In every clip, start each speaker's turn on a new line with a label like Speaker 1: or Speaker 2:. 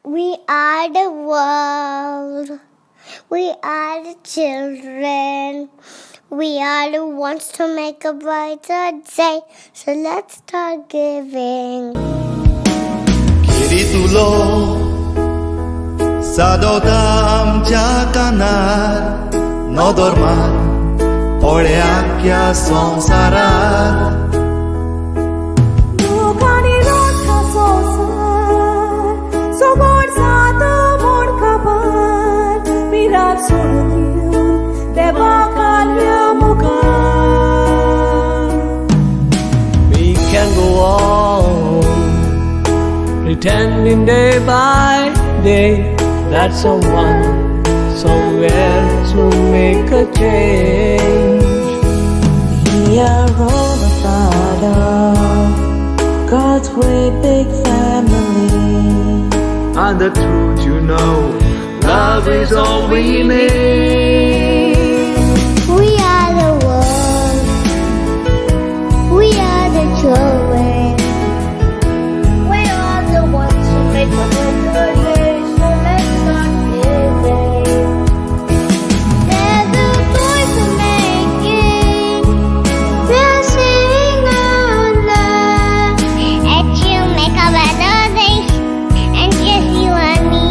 Speaker 1: We are the world. We are the children. We are the ones to make a brighter day. So let's start giving.
Speaker 2: खेरी तुलो सादोता आमच्या कानार, नदर मार पळय आख्या संवसारार.
Speaker 3: दुखांनी लोटला संवसार, सगोड जाता मोड काबार, मिरात सोडून दिवन देवा कार्या मुखार.
Speaker 4: We can go on pretending day by day that someone somewhere to make a change.
Speaker 5: We are all a part of God's great big family.
Speaker 6: And the truth, you know, love is all we need.
Speaker 1: We are the world. We are the children. We are the ones who make a better day. So let's start giving. There's a choice we're making. We're saving our lives. And you make a better day. And just you and me.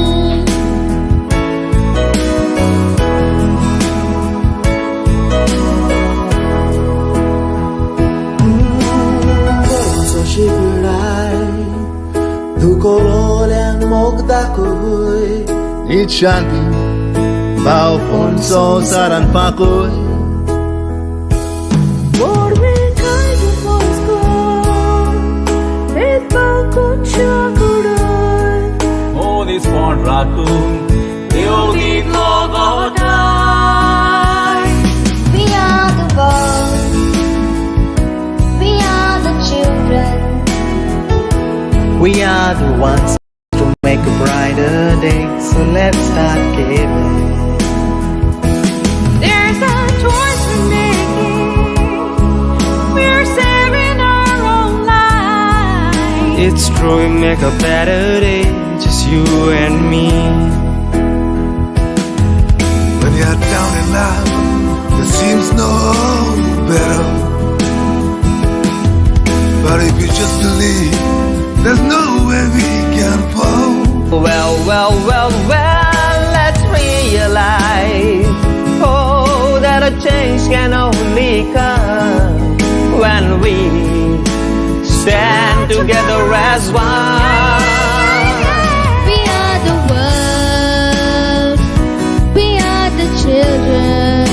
Speaker 2: Shivrai दुकोलोल्यान मोग दाखय, नीत शांती भावपण संवसारान फांकय.
Speaker 3: व्हडवीकाय दुमोस्को, भेदभाव कोनशा कुडय.
Speaker 6: मनीसपण राखून देव दितलो गोठाय.
Speaker 1: We are the world. We are the children.
Speaker 7: We are the ones to make a brighter day, so let's start giving.
Speaker 3: There's a choice we're making. We're saving our own lives.
Speaker 8: It's true, we make a better day, just you and me.
Speaker 2: When you're down and out, there seems no better. But if you just believe, there's no way we can fall.
Speaker 9: Well, well, well, well, let's realize, oh, that a change can only come when we stand together as one.
Speaker 1: We are the world. We are the children.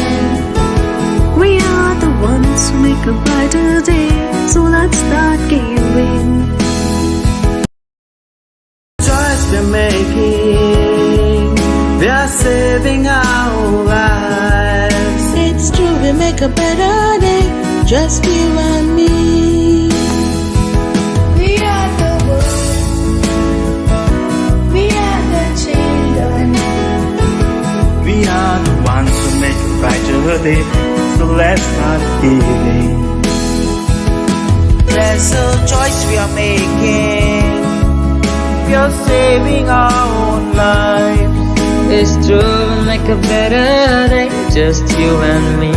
Speaker 3: We are the ones who make a brighter day. So let's start giving.
Speaker 7: Choice we're making, we are saving our lives.
Speaker 5: It's true, we make a better day, just you and me.
Speaker 1: We are the world. We are the children.
Speaker 8: We are the ones who make a brighter day, so let's start giving.
Speaker 9: There's a choice we are making.
Speaker 7: We are saving our own lives.
Speaker 9: It's true, we make a better day, just you and me.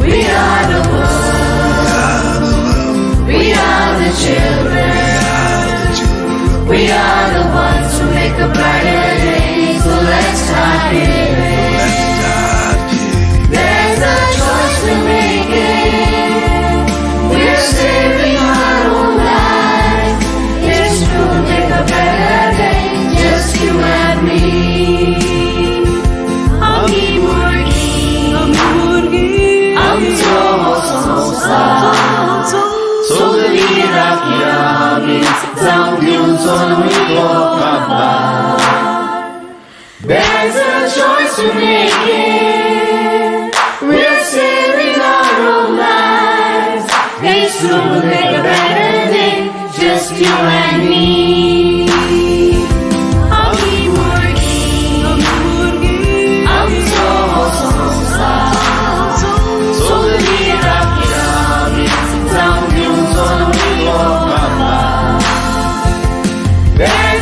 Speaker 3: We are the world. We are the children. We are the ones who make a brighter day. So let's start giving. There's a choice we're making. We're saving our own lives. It's true, make a better day. Just you and me. आमी भुरगीं. आमचो हो संवसार.
Speaker 6: सगळी राखया हांगीच जावं दिवचो न्हय काबार.
Speaker 3: There's a choice we're making. We're saving our own lives. It's true, we'll make a better day. Just you and me. आमी भुरगीं. आमचो हो संवसार.
Speaker 6: सगळी राखया हांगीच जावं दिवचो न्हय काबार.
Speaker 3: There's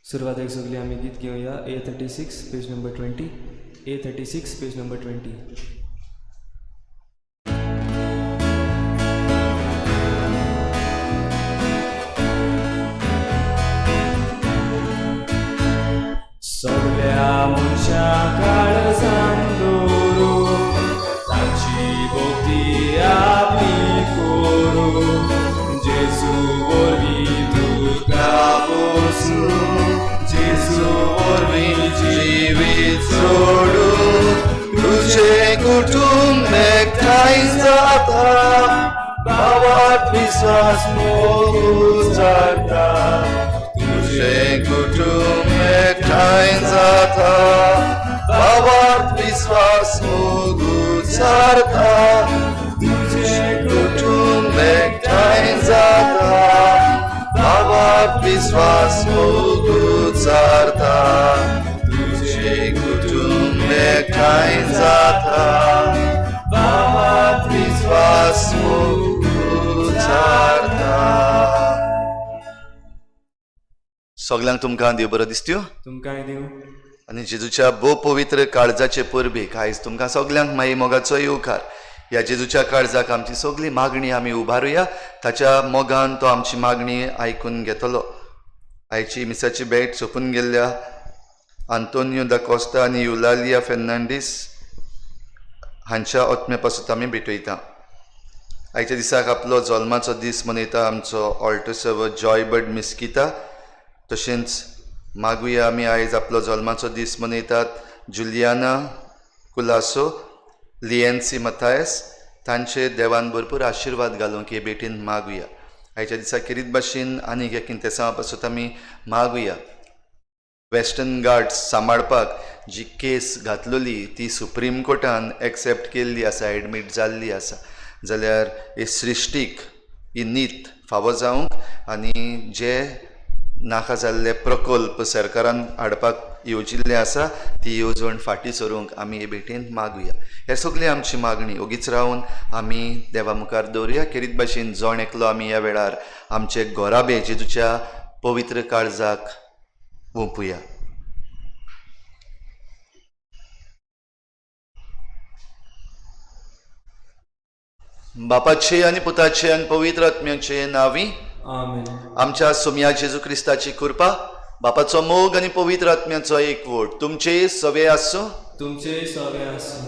Speaker 10: सुरवातेक सगळीं आमी गीत घेवया A 36 page number 20. A 36 page number 20. सगल्या मनशां काळजान दवरू, तांची भक्ती आपली करूं. जेजू वरवीं तुका पोसूं, जेजू वरवीं
Speaker 2: जिवीत सोडू. तुझे कुटुंब एकठांय जाता, भावात विस्वास मोग उचारता. तुझे कुटुंब एकठांय जाता, भावात विस्वास मोग उचारता. तुझे कुटुंब एकठांय जाता, भावात विस्वास मोग उचारता. तुझे कुटुंब एकठांय जाता, भावात विस्वास मोग उचारता. सगल्यांक तुमकां देव बरो दिसत्यो.
Speaker 10: तुमकांय दिवं.
Speaker 2: आनी जेजूच्या भोव पवित्र काळजाचे परबेक आयज तुमकां सगल्यांक माई मोगाचो येवकार. ह्या जेजूच्या काळजाक आमची सगली मागणी आमी उबारुया. ताच्या मोगान तो आमची मागणी आयकून घेतलो. आयची मिसाची भेट सोंपून गेल्ल्या आंतोनियो दा कोस्ता आनी युलालिया फेर्नांडीस हांच्या आत्म्या पासून आमी भेटयता. आयच्या दिसाक आपलो जल्माचो दीस मनयता आमचो ऑल्टो सर्वर जॉयबर्ड मिस्किता. तशेंच मागुया आमी आयज आपलो जल्माचो दीस मनयतात जुलियाना कुलासो, लिएन्सी मथायस, तांचे देवान भरपूर आशिर्वाद घालूंक हे भेटीन मागुया. आयच्या दिसा खेरीत भाशेन आनीक एक कितें पासून आमी मागुया. वेस्टर्न घाट्स सांबाळपाक जी केस घातलेली ती सुप्रीम कोर्टान एक्सेप्ट केल्ली आसा, एडमीट जाल्ली आसा. जाल्यार हे सृश्टीक ही नीत फावो जावंक आनी जे नाका जाल्ले प्रकल्प सरकारान हाडपाक येवजिल्ले आसा ती येवजण फाटीं सरूंक आमी हे भेटेन मागुया. हे सगळी आमची मागणी ओगीच रावन आमी देवा मुखार दवरुया. खेरीत भाशेन जण एकलो आमी ह्या वेळार आमचे घोराबे जेजूच्या पवित्र काळजाक ओंपुया. बापाचे आनी पुताचे आनी पवित्र आत्म्याचे नांवी
Speaker 10: आमेन.
Speaker 2: आमच्या सोमया जेजू क्रिस्ताची कृपा, बापाचो मोग आनी पवित्र आत्म्याचो एकवट तुमचे सवे आसूं.
Speaker 10: तुमचे सवे आसूं.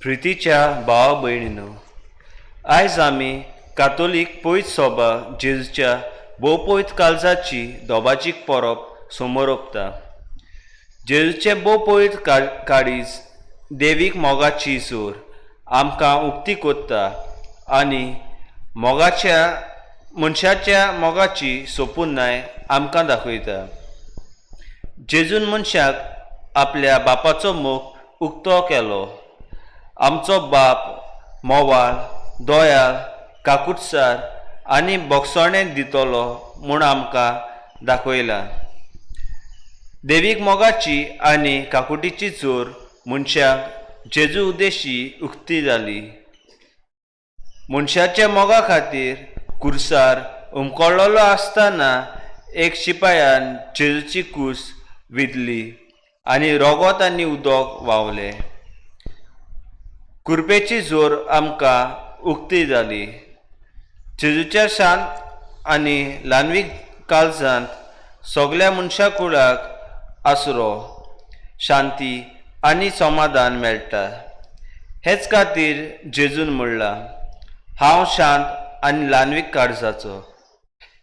Speaker 11: प्रितीच्या भावा भयणीनो, आयज आमी कातोलीक पयत सोबा जेजूच्या भोव काळजाची दोबाजीक परब समोर ओंपता. जेजूचें भोव पवित्र काळीज देवीक मोगाची जोर आमकां उक्ती कोत्ता आनी मोगाच्या मनशाच्या मोगाची सोपुनाय आमकां दाखयता. जेजून मनशाक आपल्या बापाचो मोग उक्तो केलो. आमचो बाप मोवाळ, दोयाळ, काकुटसार आनी बोगसणें दितलो म्हूण आमकां दाखयलां. देवीक मोगाची आनी काकुटीची जोर मनशाक जेजू उद्देशी उक्ती जाली. मनशाच्या मोगा खातीर कुर्सार उमकळ्ळलो आसतना एक शिपायान जेजूची कूस विदली आनी रोगोत आनी उदक व्हांवलें. कुरपेची जोर आमकां उक्ती जाली. जेजूच्या शांत आनी ल्हानवीक काळजांत सगल्या मनशा कुळाक आसरो, शांती आनी समाधान मेळटा. हेच खातीर जेजून म्हणलां, हांव शांत आनी ल्हानवीक काळजाचो.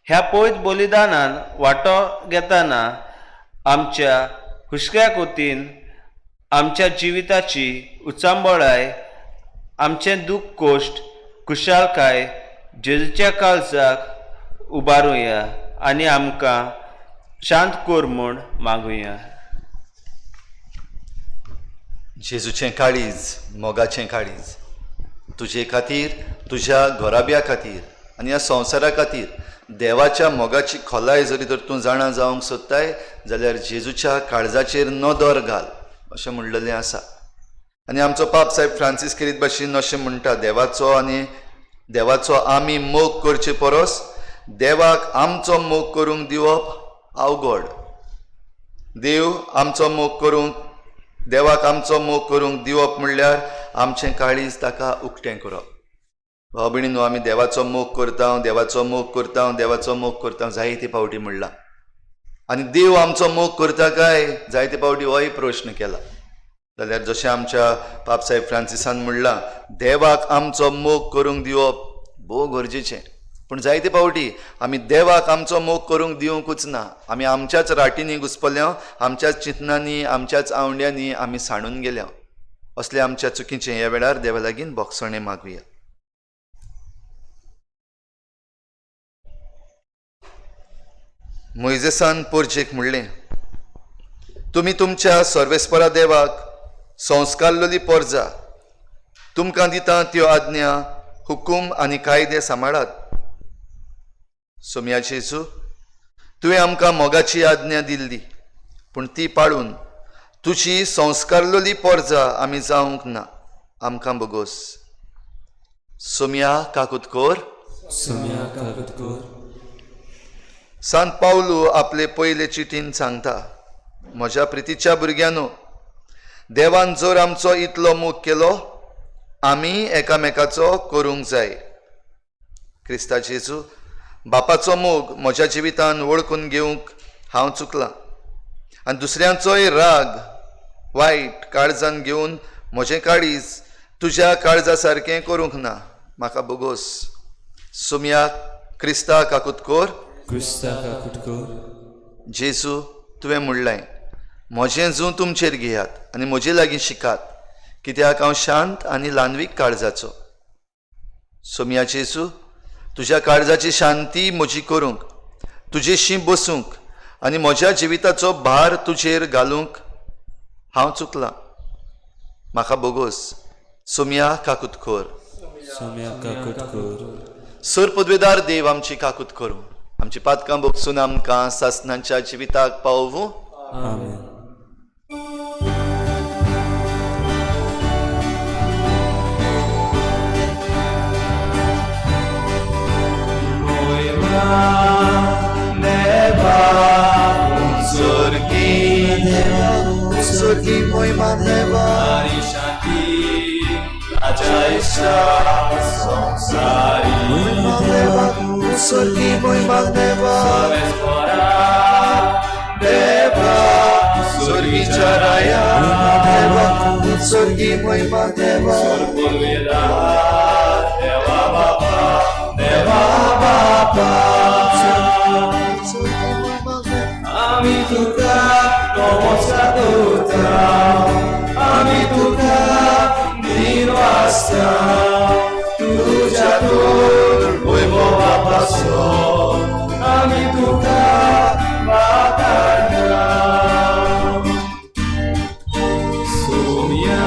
Speaker 11: ह्या पवित्र बलिदानान वांटो घेतना आमच्या हुस्क्या वतीन आमच्या जिविताची उचांबळाय, आमचें दूख, कोश्ट, खुशालकाय जेजूच्या काळजाक उबारुया आनी आमकां शांत कर म्हूण मागुया.
Speaker 2: जेजूचें काळीज मोगाचें काळीज तुजे खातीर, तुज्या घराब्या खातीर आनी ह्या संवसारा खातीर देवाच्या मोगाची खोलाय जरी तर तूं जाणा जावंक सोदताय जाल्यार जेजूच्या काळजाचेर नदर घाल अशें म्हणलेलें आसा. आनी आमचो पाप साहेब फ्रांसीस खेरीत भाशेन अशें म्हणटा, देवाचो आनी देवाचो आमी मोग करचे परस देवाक आमचो मोग करूंक दिवप अवघड. देव आमचो मोग करूंक, देवाक आमचो मोग करूंक दिवप म्हणल्यार आमचें काळीज ताका उक्तें करप. भाव भयणीनो, आमी देवाचो मोग करता, देवाचो मोग करता, देवाचो मोग करता जायते फावटी म्हणला, आनी देव आमचो मोग करता काय जायते फावटी होय प्रश्न केला. जाल्यार जशें आमच्या पापसाहेब फ्रांसिसान म्हणलां, देवाक आमचो मोग करूंक दिवप भोव गरजेचें. पूण जायते फावटी आमी देवाक आमचो मोग करूंक दिवंकूच ना. आमी आमच्याच राटींनी घुसपल्या, आमच्याच चिंतनांनी, आमच्याच आवंड्यांनी आमी सांडून गेल्या. असले आमच्या चुकीचें ह्या वेळार देवा लागीं बोगसणें मागुया. मोयजेसान पोरजेक म्हणलें, तुमी तुमच्या सर्वेस्परा देवाक संस्कारलेली पोरजा तुमकां दिता त्यो आज्ञा, हुकूम आनी कायदे सांबाळात. सोम्या जेजू, तुवें आमकां मोगाची आज्ञा दिल्ली, पूण ती पाळून तुजी संस्कारलेली पोरजा आमी जावंक ना, आमकां बोगोस. सोम्या काकूत कोर.
Speaker 10: सोम्या काकूत कोर.
Speaker 2: सांत पावलू आपले पयले चिटीन सांगता, म्हज्या प्रितीच्या भुरग्यांनो, देवान जर आमचो इतलो मोग केलो, आमी एकामेकाचो करूंक जाय. क्रिस्ता जेजू, बापाचो मोग म्हज्या जिवितान वळखून घेवंक हांव चुकलां आनी दुसऱ्यांचोय राग वायट काळजान घेवन म्हजें काळीज तुज्या काळजा सारकें करूंक ना, म्हाका बोगोस. सोम्या क्रिस्ता काकूत कोर.
Speaker 10: क्रिस्ता काकूत कोर.
Speaker 2: जेजू, तुवें म्हणलें, म्हजें जूं तुमचेर घेयात आनी म्हजे लागीं शिकात, कित्याक हांव शांत आनी ल्हानवीक काळजाचो. सोम्या जेजू, तुज्या काळजाची शांती म्हजी करूंक, तुजेशी बसूंक आनी म्हज्या जिविताचो भार तुजेर घालूंक हांव चुकलां, म्हाका बोगोस. सोम्या काकूत कोर.
Speaker 10: सोम्या काकूत कोर.
Speaker 2: सर पदवेदार देव आमची काकूत करूं, आमची पातकां बोगसून आमकां सासनांच्या जिविताक पावोवूं.
Speaker 10: आमेन.
Speaker 2: स्वर्गी मोहिमा देवा,
Speaker 8: आनी शांती ताच्या इश्टा संवसारी.
Speaker 2: मोहिमा देवा, स्वर्गी मोहिमा देवा,
Speaker 8: सर्वेस्परा देवा,
Speaker 2: स्वर्गीच्या राया देवा, स्वर्गी मोहिमा देवा,
Speaker 8: स्वर्गवेदार देवा बापा, देवा बापा, आमी तुका नमस्कार करता, आमी तुका दिनवासता, तुज्या तूर वैभवा पासो आमी तुका वाखाणता. सोम्या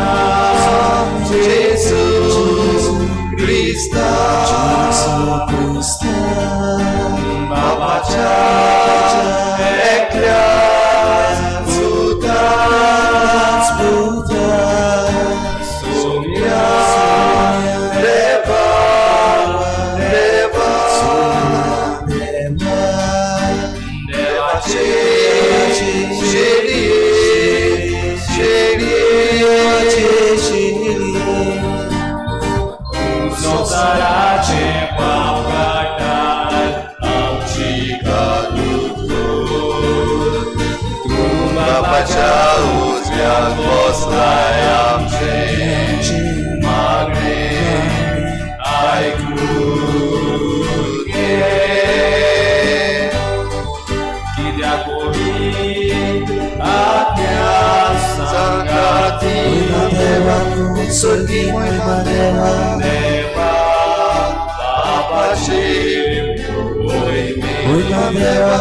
Speaker 2: जेजू क्रिस्ता, बापाच्या एकल्या पुता,
Speaker 8: सोम्या
Speaker 2: देवा, देवा,
Speaker 8: देवाचे
Speaker 2: शेडये, शेडये,
Speaker 8: संवसाराचे पाप काडटात आमची काकूत कोर. तूं
Speaker 2: बापाच्या उजव्याक बसलाय, आमचें मागणें आयकून घे.
Speaker 8: कित्याक पवित्र आत्म्या
Speaker 2: सांगाती स्वर्गी मोहिमा देवा,
Speaker 8: देवा बापाचे
Speaker 2: मोहिमा देवा,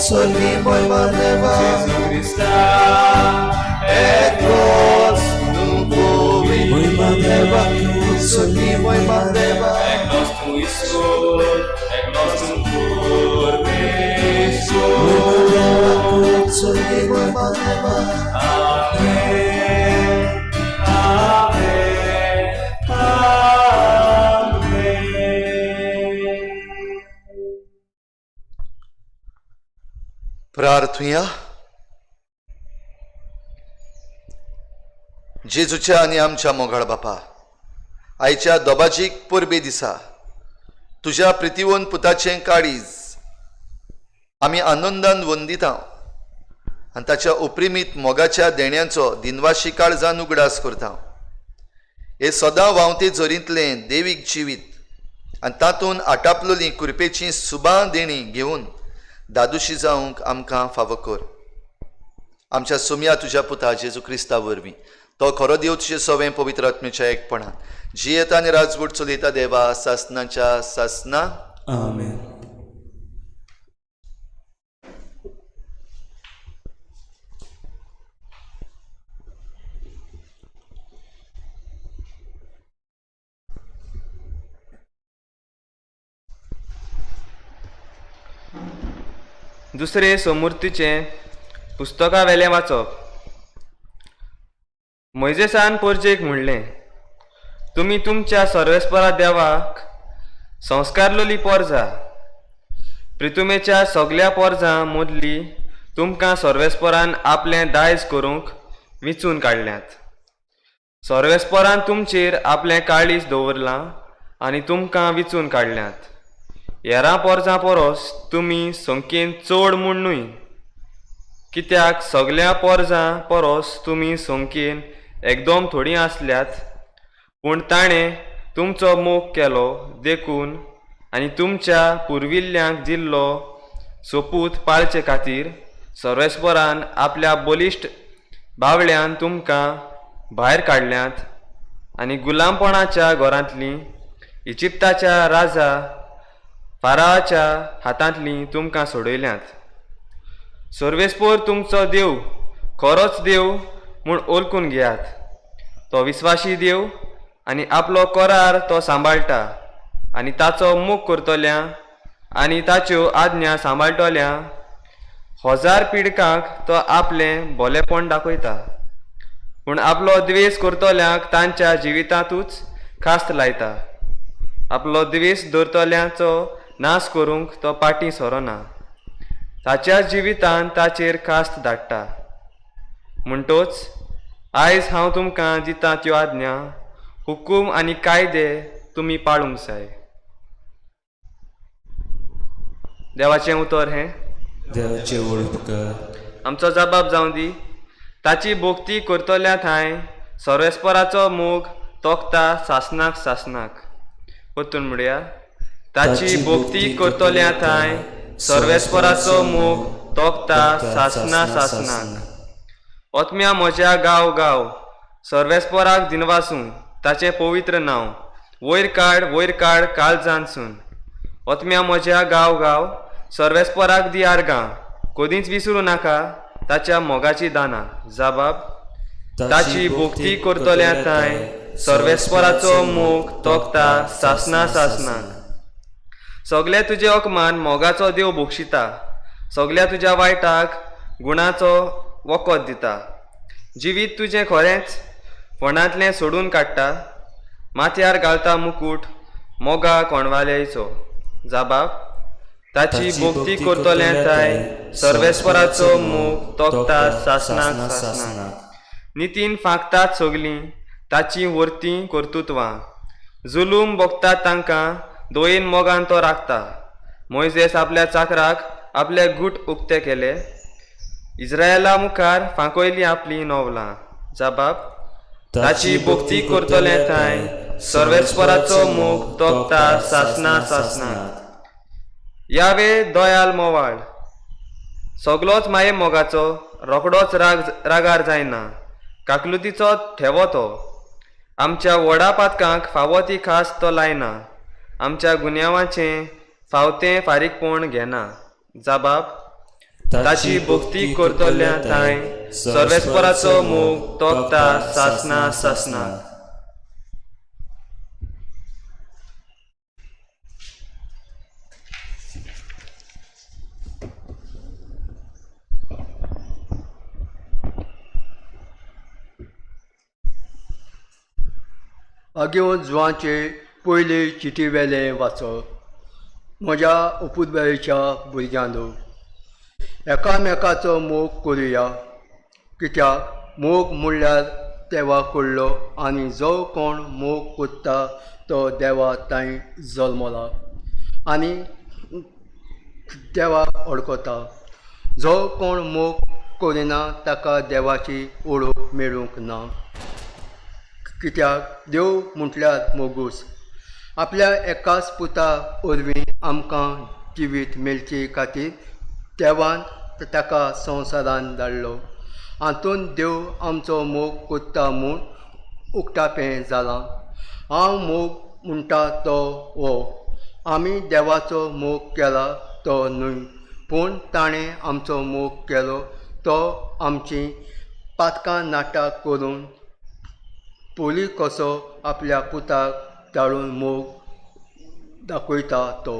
Speaker 2: स्वर्गी मोहिमा देवा,
Speaker 8: जेजू क्रिस्ता
Speaker 2: एकलोच न्हू पवित्र
Speaker 7: मोहिमा देवा,
Speaker 2: स्वर्गी मोहिमा देवा,
Speaker 8: एकलोच तूं ईश्वर, एकलोच तूं परमेश्वर.
Speaker 2: स्वर्गी मोहिमा देवा.
Speaker 8: आमेन. आमेन.
Speaker 2: प्रार्थुया. जेजूच्या आनी आमच्या मोगाळ बापा, आयच्या दोबाजीक परबे दिसा तुज्या प्रितीवन पुताचें काळीज आमी आनंदान वंदिता आनी ताच्या उपरिमीत मोगाच्या देण्यांचो दिनवाशी काळजान उगडास करता. हे सदां व्हांवते जोरींतलें देवीक जिवीत आनी तातूंत आटापलोली कृपेची सुबां देणी घेवन दादुशी जावंक आमकां फावो कर. आमच्या सुमया तुज्या पुता जेजू क्रिस्ता वरवीं, तो खरो देव तुजे सवें पवित्र आत्म्याच्या एकपणान जियेता आनी राजवट चलयता देवा सासनाच्या सासना.
Speaker 10: आमेन.
Speaker 11: दुसरे समूर्तीचें पुस्तका वेलें वाचप. मोयजेसान पोरजेक म्हणलें, तुमी तुमच्या सर्वेस्परा देवाक संस्कारलोली पोरजा. प्रितुमेच्या सगल्या पोरजां मदली तुमकां सर्वेस्परान आपलें दायज करूंक विंचून काडल्यात. सर्वेस्परान तुमचेर आपलें काळीज दवरलां आनी तुमकां विंचून काडल्यात. हेरां पोरजां पोरोस तुमी संख्येन चड म्हूण न्हय, कित्याक सगल्या पोरजां पोरोस तुमी संख्येन एकदम थोडीं आसल्यात. पूण ताणें तुमचो मोग केलो देखून आनी तुमच्या पुर्विल्ल्यांक दिल्लो सोपूत पाळचे खातीर सर्वेस्परान आपल्या बलिश्ट बावळ्यान तुमकां भायर काडल्यात आनी गुलामपणाच्या घरांतलीं इजिप्ताच्या राजा फाराच्या हातांतलीं तुमकां सोडयल्यांत. सर्वेस्पोर तुमचो देव खरोच देव म्हूण ओळखून घेयात. तो विस्वाशी देव आनी आपलो करार तो सांबाळटा आनी ताचो मोग करतल्या आनी ताच्यो आज्ञा सांबाळटल्या हजार पिडकांक तो आपलें भोलेपण दाखयता. पूण आपलो द्वेस करतल्यांक तांच्या जिवितांतूच खास्त लायता. आपलो द्वेस दवरतल्यांचो नाश करूंक तो पाटी सोरोना, ताच्या जिवितान ताचेर खास्त धाडटा. म्हणटोच आयज हांव तुमकां दितां त्यो आज्ञा, हुकूम आनी कायदे तुमी पाळूंक जाय. देवाचें उतर हें.
Speaker 10: देवाचें उपकार.
Speaker 11: आमचो जबाब जावं दी. ताची भोक्ती करतल्या थांय सर्वेस्पराचो मोग तोखता सासनाक सासनाक. परतून म्हणया, ताची भोक्ती करतल्या थांय सर्वेस्पराचो मोग तोखता सासना सासनाक. ओतम्या म्हज्या गांव गांव सर्वेस्पराक दिनवासूं ताचें पवित्र नांव वयर काड वयर काड काळजांतसून. ओतम्या म्हज्या गांव गांव सर्वेस्पराक दी आर्गां, कदींच विसरूं नाका ताच्या मोगाची दानां. जबाब, ताची भोक्ती करतल्या थांय सर्वेस्पराचो मोग तोखता सासना सासनाक. सगळे तुजे अकमान मोगाचो देव बक्षिता, सगळ्या तुज्या वायटाक गुणाचो वखद दिता. जिवीत तुजें खरेंच फोंडांतलें सोडून काडटा, माथ्यार घालता मुकूट मोगा कोणवाल्याचो. जबाब, ताची भोक्ती करतल्या थांय सर्वेस्पराचो मोग तोखता सासनाक सासनाक. नितीन फांकतात सगलीं ताचीं वरतीं कर्तुत्वां, जुलूम भोगतात तांकां दोयेन मोगान तो राखता. मोयजेस आपल्या चाकराक आपले गूट उक्ते केले, इस्रायला मुखार फांकयलीं आपलीं नवलां. जबाब, ताची भोक्ती करतले थांय सर्वेस्पराचो मोग तोखता सासना सासनाक. यावे दयाल मोवाळ, सगलोच माये मोगाचो, रोखडोच राग रागार जायना, काकलुतीचो ठेवो तो. आमच्या व्हडा पातकांक फावो ती खास तो लायना, आमच्या गुन्यांवाचें फावतें फारीकपण घेना. जबाब, ताची भोक्ती करतल्या थांय सर्वेस्पराचो मोग तोखता सासना सासनाक.
Speaker 12: भाग्यवंत जुवांचे पयले चिटी वेलें वाचप. म्हज्या अपुरबायेच्या भुरग्यांनो, एकामेकाचो मोग करुया, कित्याक मोग म्हणल्यार देवा कडलो आनी जो कोण मोग कोत्ता तो देवा तांय जल्मला आनी देवाक वळखता. जो कोण मोग करिना ताका देवाची वळख मेळूंक ना, कित्याक देव म्हटल्यार मोगूच. आपल्या एकाच पुता वरवीं आमकां जिवीत मेळचे खातीर देवान ताका संवसारान धाडलो. हातूंत देव आमचो मोग कोत्ता म्हूण उक्तापें जालां. हांव मोग म्हणटा तो हो, आमी देवाचो मोग केला तो न्हय, पूण ताणें आमचो मोग केलो तो आमची पातकां नाटक करून पयलीं कसो आपल्या पुताक धाडून मोग दाखयता तो.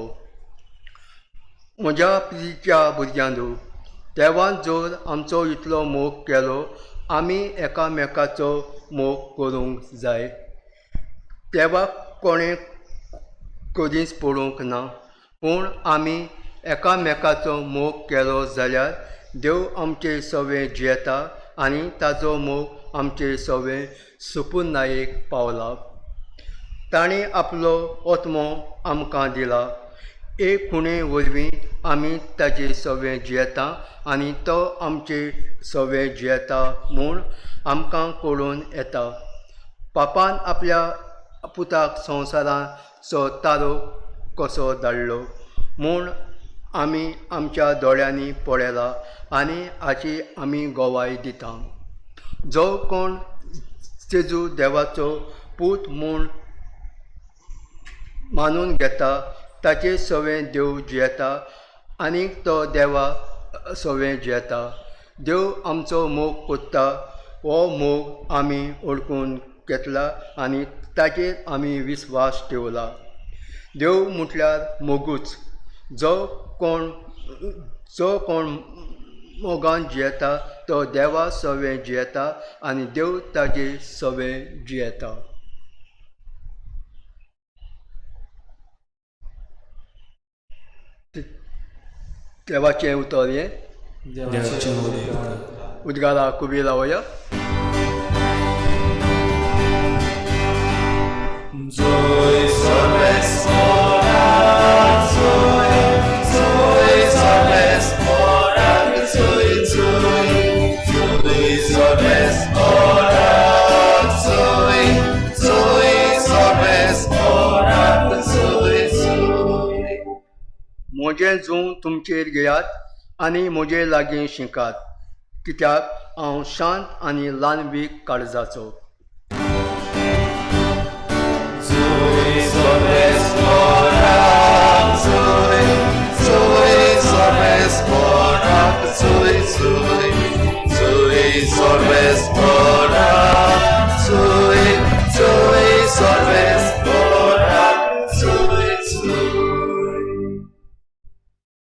Speaker 12: म्हज्या प्रितीच्या भुरग्यांनो, देवान जर आमचो इतलो मोग केलो, आमी एकामेकाचो मोग करूंक जाय. देवाक कोणें कदींच पळोवंक ना, पूण आमी एकामेकाचो मोग केलो जाल्यार देव आमचे सवे जियेता आनी ताजो मोग आमचे सवे सुपुनायेक पावला. ताणें आपलो आत्मो आमकां दिला. एक खुणे वरवीं आमी ताजे सवे जियेता आनी तो आमचे सवे जियेता म्हूण आमकां कळून येता. पापान आपल्या पुताक संवसाराचो तारो कसो धाडलो म्हूण आमी आमच्या दोळ्यांनी पळयला आनी हाची आमी गवाय दिता. जो कोण जेजू देवाचो पूत म्हूण मानून घेता ताचे सवे देव जियेता आनी तो देवा सवे जियेता. देव आमचो मोग कोत्ता, हो मोग आमी वळखून घेतला आनी ताचेर आमी विस्वास ठेवला. देव म्हटल्यार मोगूच. जो कोण मोगान जियेता तो देवा सवे जियेता आनी देव ताजे सवे जियेता. देवाचें उतर हें. उद्गारा कुबी लावया. म्हजें जूं तुमचेर घेयात आनी म्हजे लागीं शिकात, कित्याक हांव शांत आनी ल्हानवीक काळजाचो.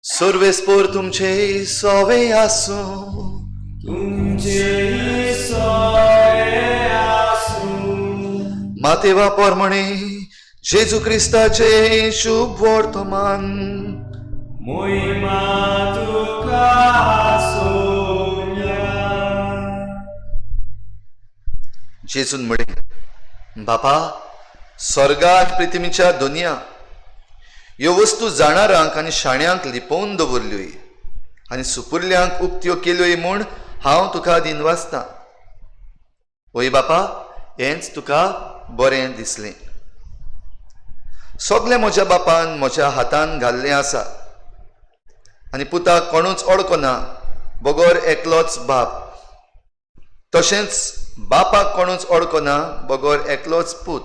Speaker 2: सर्वेस्पोर तुमचे सोवे आसूं,
Speaker 10: तुमचे सोवे आसूं.
Speaker 2: मातेवा परमणे जेजू क्रिस्ताचे शुभ वर्तमान.
Speaker 10: मोहिमा तुका सोम्या.
Speaker 2: जेजून म्हळें, बापा, स्वर्गात पृथ्वीच्या दुनिया ह्यो वस्तू जाणारांक आनी शाण्यांक लिपोवन दवरल्योय आनी सुपुरल्यांक उक्त्यो केल्योय म्हूण हांव तुका दिनवासतां. ओय बापा, हेंच तुका बरें दिसलें. सगलें म्हज्या बापान म्हज्या हातान घाल्लें आसा आनी पुताक कोणूच ओळखना बगर एकलोच बाप, तशेंच बापाक कोणूच ओळखना बगर एकलोच पूत,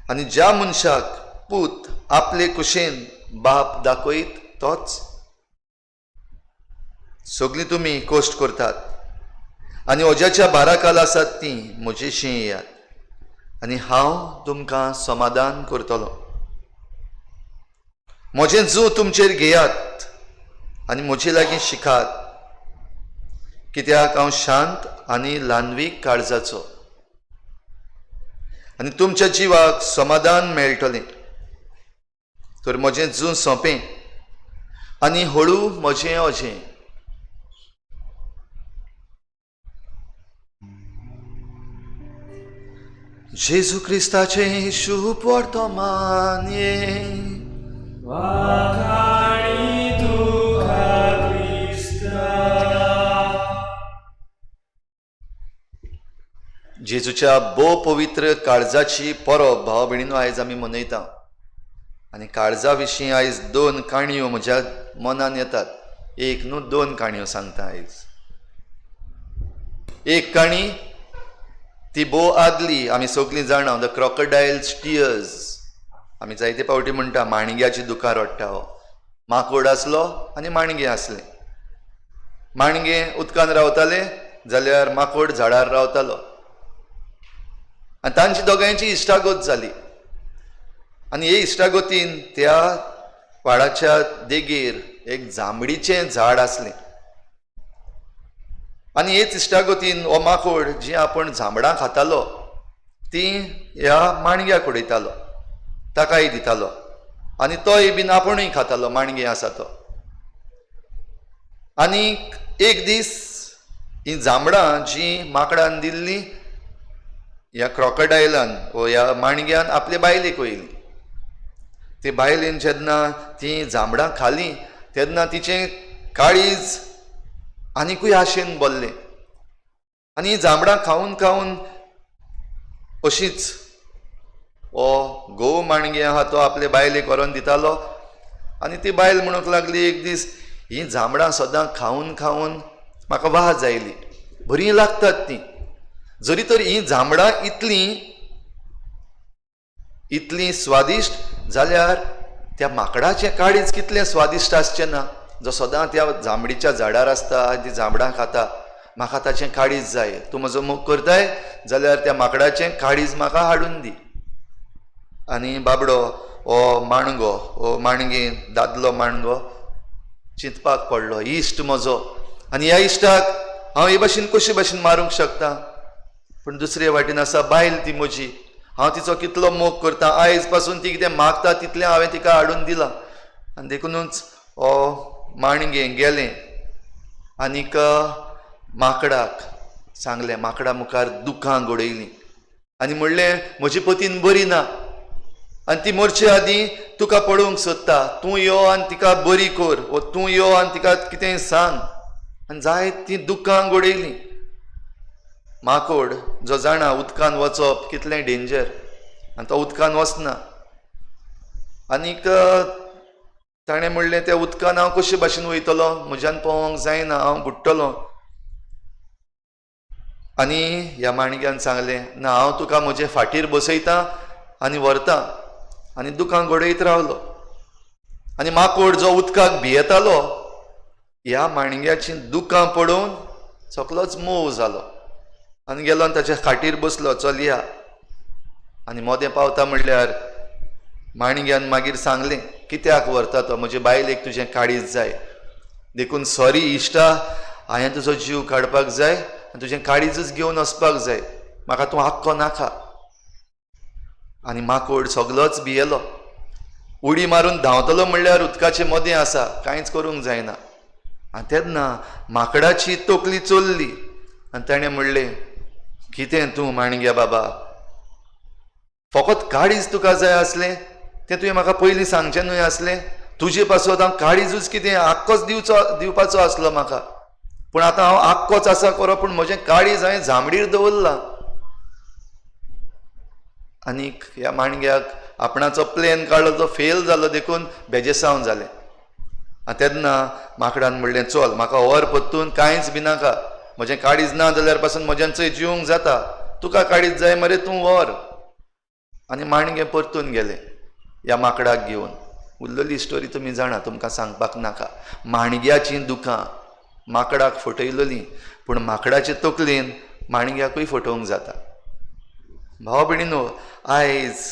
Speaker 2: आनी ज्या मनशाक पूत आपले कुशेन बाप दाखयत तोच. सगळीं तुमी कश्ट करतात आनी ओज्याच्या बाराकाल आसात तीं म्हजेशी येयात आनी हांव तुमकां समाधान करतलो. म्हजें जू तुमचेर घेयात आनी म्हजे लागीं शिकात, कित्याक हांव शांत आनी ल्हानवीक काळजाचो, आनी तुमच्या जिवाक समाधान मेळटलें. तर म्हजें जू सोंपें आनी हळू म्हजें अजें. जेजू क्रिस्ताचें शुभ वर्तमान.
Speaker 10: वाखाणी तुका क्रिस्ता.
Speaker 2: जेजूच्या भोव पवित्र काळजाची परब भाव भयणीनो आयज आमी मनयता. आनी काळजा विशीं आयज दोन काणयो म्हज्या मनान येतात. एक न्हू, दोन काणयो सांगता आयज. एक काणी ती भोव आदली, आमी सगलीं जाणा, the क्रोकोडायल्स टियर्स. आमी जायते फावटी म्हणटा माणग्याची दुकां रडटा. हो माकोड आसलो आनी माणगें आसलें. माणगें उदकान रावतालें जाल्यार माकोड झाडार रावतालो. आनी तांची दोगांयची इश्टागत जाली. आनी हे इश्टागतीन त्या वाडाच्या देगेर एक जांबडीचें झाड आसलें. आनी हेच इश्टागतीन हो माकोड जी आपण जांबडां खातालो ती ह्या माणग्याक उडयतालो, ताकाय दितालो. आनी तोय बीन आपुणूय खातालो, माणगें आसा तो. आनी एक दीस ही जांबडां जीं माकडान दिल्लीं ह्या क्रोकोडायलान वो ह्या माणग्यान आपले बायलेक वयली. ते बायलेन जेन्ना तीं जांबडां खालीं तेन्ना तिचें काळीज आनिकूय आशेन भरलें. आनी हीं जांबडां खावन खावन अशीच हो घोव माणगे आहा तो आपले बायलेक व्हरोन दितालो. आनी ती बायल म्हणूंक लागली एक दीस, हीं जांबडां सदां खावन खावन म्हाका वाज आयली, बरीं लागतात तीं. जरी तर हीं जांबडां इतलीं इतलीं स्वादिश्ट जाल्यार त्या माकडाचें काळीज कितलें स्वादिश्ट आसचें ना, जो सदां त्या जांबडीच्या झाडार आसता आनी तीं जांबडां खाता. म्हाका ताचें काळीज जाय, तूं म्हजो मोग करताय जाल्यार त्या माकडाचें काळीज म्हाका हाडून दी. आनी बाबडो हो माणगो, हो माणगे दादलो माणगो चिंतपाक पडलो, इश्ट म्हजो, आनी ह्या इश्टाक हांव हे भाशेन कशे भाशेन मारूंक शकता. पूण दुसरे वाटेन आसा बायल ती म्हजी, हांव तिचो कितलो मोग करता, आयज पासून ती कितें मागता तितलें हांवें तिका हाडून दिलां. आनी देखुनूच हो माणगें गेलें आनीक माकडाक सांगलें, माकडा मुखार दुकां गडयलीं आनी म्हणलें, म्हजी पतीन बरी ना आनी ती मरचे आदीं तुका पळोवंक सोदता, तूं यो आनी तिका बरी कर, वो तूं यो आनी तिका कितें सांग. आनी जायत तीं दुकां गडयलीं. माकोड जो जाणा उदकान वचप कितलें डेंजर, आनी तो उदकान वचना. आनीक ताणें म्हणलें, त्या उदकान हांव कशे भाशेन वयतलो, म्हज्यान पोवंक जायना, हांव बुडटलो. आनी ह्या माणग्यान सांगलें, ना, हांव तुका म्हजे फाटीर बसयता आनी व्हरता. आनी दुकां गडयत रावलो. आनी माकोड जो उदकाक भियेतालो ह्या माणग्याचीं दुकां पळोवन सगलोच मोव जालो आनी गेलो आनी ताच्या खाटीर बसलो, चल या. आनी मोदें पावता म्हणल्यार माणग्यान मागीर सांगलें, कित्याक व्हरता तो, म्हजे बायलेक तुजें काळीज जाय, देखून सॉरी इश्टा, हांवें तुजो जीव काडपाक जाय आनी तुजें काळीजच घेवन वचपाक जाय, म्हाका तूं आख्खो नाका. आनी माकोड सगलोच भियेलो, उडी मारून धांवतलो म्हणल्यार उदकाचे मदें आसा, कांयच करूंक जायना. आनी तेन्ना माकडाची तकली चोरली आनी ताणें म्हणलें, कितें तूं माणग्या बाबा, फकत काळीज तुका जाय आसलें तें तुवें म्हाका पयलीं सांगचें न्हय आसलें, तुजे पासत हांव काळीजूच कितें आख्खोच दिवपाचो आसलो म्हाका, पूण आतां हांव आख्खोच आसा खरो, पूण म्हजें काळीज हांवें जांबडीर दवरलां. आनीक ह्या माणग्याक आपणाचो प्लॅन काडलो तो फेल जालो, देखून बेजेसांव जालें. आनी तेन्ना माकडान म्हणलें, चल म्हाका व्हर परतून, कांयच बी नाका, म्हजें काळीज ना जाल्यार पासून म्हज्यान चोय जिवंक जाता, तुका काळीज जाय मरे, तूं व्हर. आनी माणगें परतून गेलें ह्या माकडाक घेवन. उरलेली स्टोरी तुमी जाणा, तुमकां सांगपाक नाका. माणग्याचीं दुकां माकडाक फटयलेलीं, पूण माकडाचे तकलेन माणग्याकूय फटोवंक जाता. भाव भयणीनो, आयज